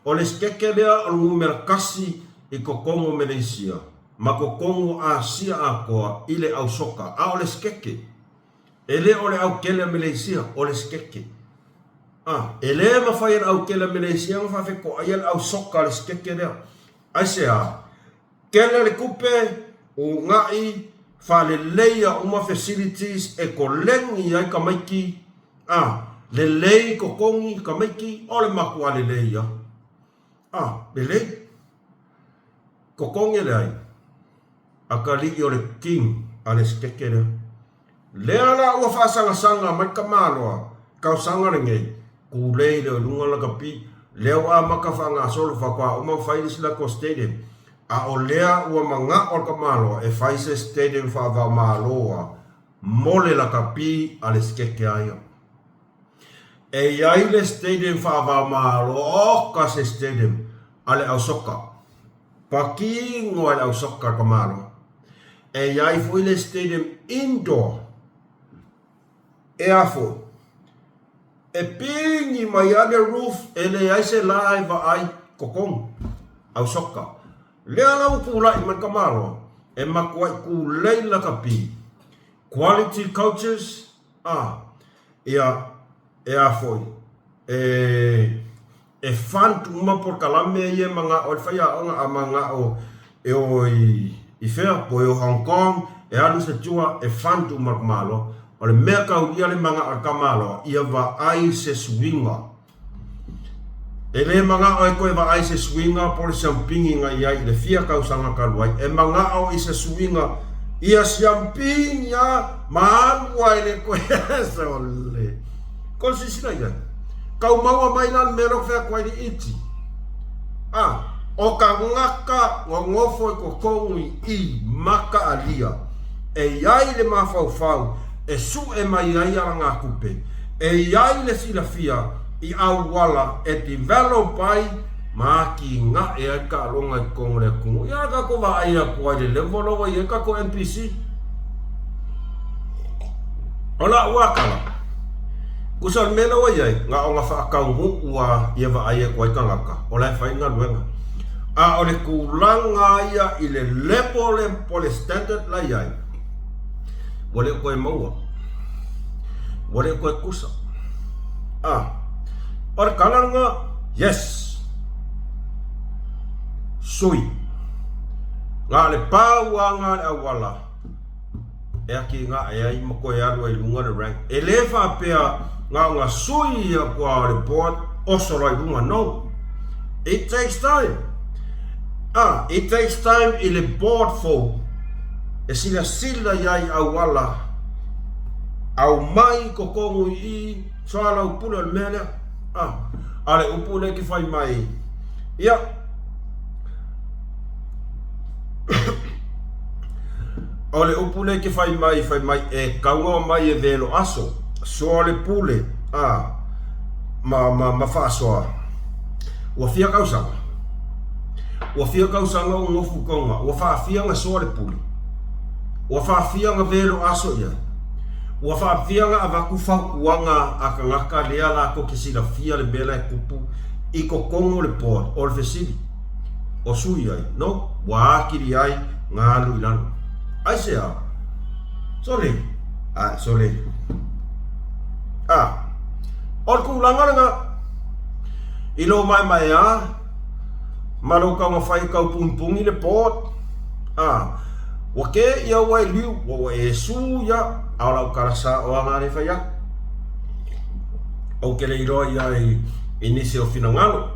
O le sikeke lea o le numera kasi i totonu o Meleisia ma totonu o Asia atoa i le au soka. A o le sikeke, e le o le au kele a Meleisia, o le sikeke. A, e le mafai e le au kele a Meleisia ona faafetoaia le au soka a le sikeke lea. Aisea? Kele le kupe, ugaʻi, faaleleia uma facilities e koleni ai tamaiti, a, lelei totogi tamaiti, o le matua lelei ia. A, lelei. Totogi e leai, akalii o le king a le sikeke lea. Lea la ua faasagasaga mai Kamaloa tausaga lenei, kulei lea i luga lakapi, lea ua amata faagasolo faatoa uma fai le isi latou stadium, a o lea ua manao le Kamaloa e fai se stadium faava-o-Malo a mo le lakapi a le sikeke a ia. E i ai le stadium faava-o-Malo, oka se stadium a le au soka. Patino ai le au soka a le Kamaloa. E i ai foi le stadium indoor e a foi? E pigi mai lava le roof e leai se la e vaai totonu au soka. Lea la ua tulai mai le tamaloa e matuai tulei le lakapi quality coaches a ia e a foi e e fund uma polokalame ia e manao ai le faiaoga a manao e o i i fea po e o Hong Kong e alu se tua e fund uma le Malo. O le mea taulia le manao e le tamaloa ia vaai se suiga. E le manao e toe vaai se suiga po o le siampigi na i ai i le fia tausaga talu ai. E manao i se suiga ia siampigi a ma alu ai le toe sole. Ko le silasila i ai. Kau maua mai la le mea lea ou fai atu ai le iti. A, o tagata nonofo i totonu i i ma taalia, e i ai le mafaufau e sue mai ai alagatupe, e i ai le silafia i auala e develop ai ma atinae ai taaloga i totonu o le atunuu. Ia tatou vaai atu ai i le level la ua i ai tatou NPC. O la'u a tala, tusa o le mea lea ua i ai, na ona faataunuu lava ia vaai atu ai tagata o la e fai le galuega. A o le tulaga ia i le level po o le standard la e i ai, ua le o toe maua, ua le o toe tusa. A, o le tala lena, yes, sui. Na o le pau lava lena o le auala. e atinae ai ma toe alu ai i luga le rank. E le faapea na ona sui atu lava o le board oso loa i luga, no. It takes time. Ah, it takes time i le board fou e silasila i ai auala aumai i totonu i i soalaupule o le mea lea. Ah, a o le upu lea e te fai mai, ia, O le upu lea e te fai mai, fai mai e tau mai e velo aso, soa le pule, a, ma, ma, ma faasoa. Ua fia tausaga? Ua fia tausaga o nofu tonga, ua faafia na soa le pule. Ua faafia na velo aso i ai. Ua faafia na avatu fautuaga a tagata lea latou te silafia le mea la e tupu i totonu o le board, o le fesili. O sui ai, no, ua atili ai na alu i lalo. Aisea? Sole, a, sole. A, o le tulaga lena, i lou maemaea ma lou taumafai e tau punipuni le board, a, ua ke ia ua e liu, ua ua e su ia, a o lau tala sao lava lena lea e fai atu. Ou te le iloa i ai i nisi o finagalo.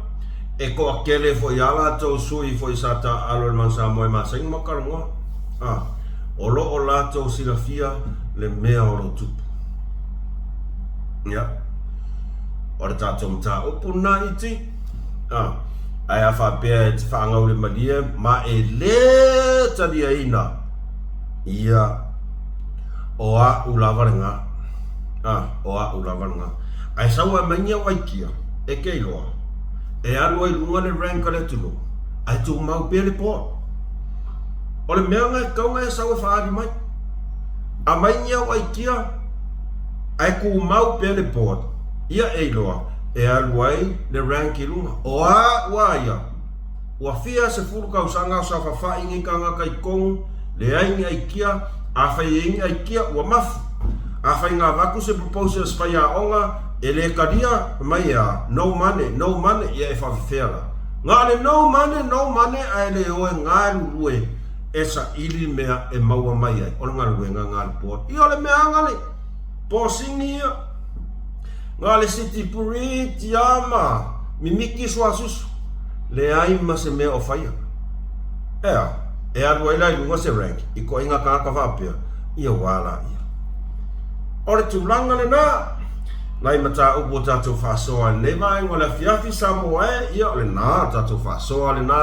E toatele foi a latou sui foi sa taaalo i le Manu Samoa e masani ma talanoa, a, o lo o latou silafia le mea o lo o tupu. Ia, o le tatou mataupu lena iti, a, ae a faapea e te faagaule malie ma e le taliaina, ia, o a'u lava lena, a, o a'u lava lena. Ae sau a mai ni au aikia, e te iloa. E alu ai i luga le rank a le atunuu, ae tumau pea le board. O le mea na e tatau ona e sau e faaali mai. Aumai ni au aikia, ae tumau pea le board, ia e iloa, e alu ai le rank i luga. O a'u a ia, Ua fia 10 tausaga o saofafai nei tagata i totonu, leai ni aikia, afai e i ai ni aikia, ua mafu. Afai na avatu se proposal a se faiaoga, e le talia, fai mai e a, no money, no money, ia e faafefea la. Na o le no money, no money ae le o e galulue e saili mea e maua mai ai, o le galuega na a le board. Ia o le mea a na le posini ia. Na le siti puri tia ma mimiti suasusu, leai ma se mea o faia. Ea, e alu ai la i luga se rank i koʻiga tagata faapea, ia ua la ia. O le tulaga lena, nai mataupu o tatou faasoa i lenei vaega o le afiafi Samoa e, ia o lena, o tatou faasoa lena,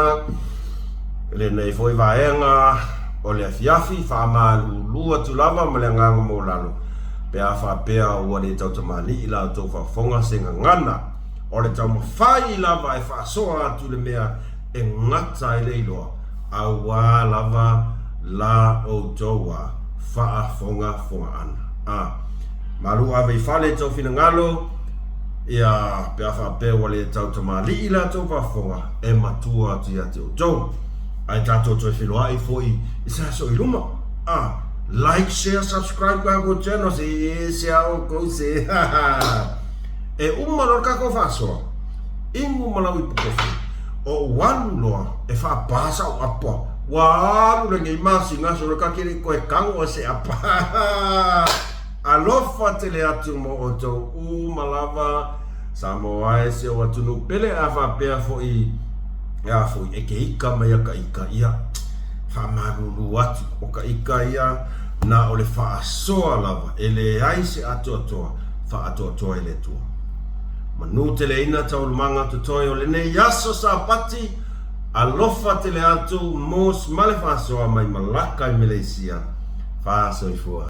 lenei foi vaega o le afiafi, faamalulu atu lava ma le agaga maualalo. Pe a faapea ua le tautamalii la outou faafofoga se gagana, o le taumafai lava e faasoa atu le mea e gata ai le iloa, auā lava la outou a faafogafoga ʻana. A malu ave i fale i tou finagalo, ia, pe a faapea ua le tautamalii la outou faafofoga, e matua atu ia te outou. Ae tatou toe feiloai foi i se aso i luma. A. Like, share, subscribe kakou channel se e se a oukou se E uma loa le kakou faasoa Inu ma lau ipu kofi Oʻu alu loa e faapā saʻu apa Ua alu lenei masina aso loa kake le koe kago e se apa Alofa tele atu mo outou uma lava Samoa e si ou atunuu pele a faapea foi a foi e ke ika mai a ka ika ia faamalulu atu o ka ika ia na o le faasoa lava e leai se atoatoa. Faatoatoa i le Atua. Manu teleina taualumaga totoe o lenei aso Sapati, alofa tele atu mos ma le faasoa mai Malaka i Meleisia. Faasoifua.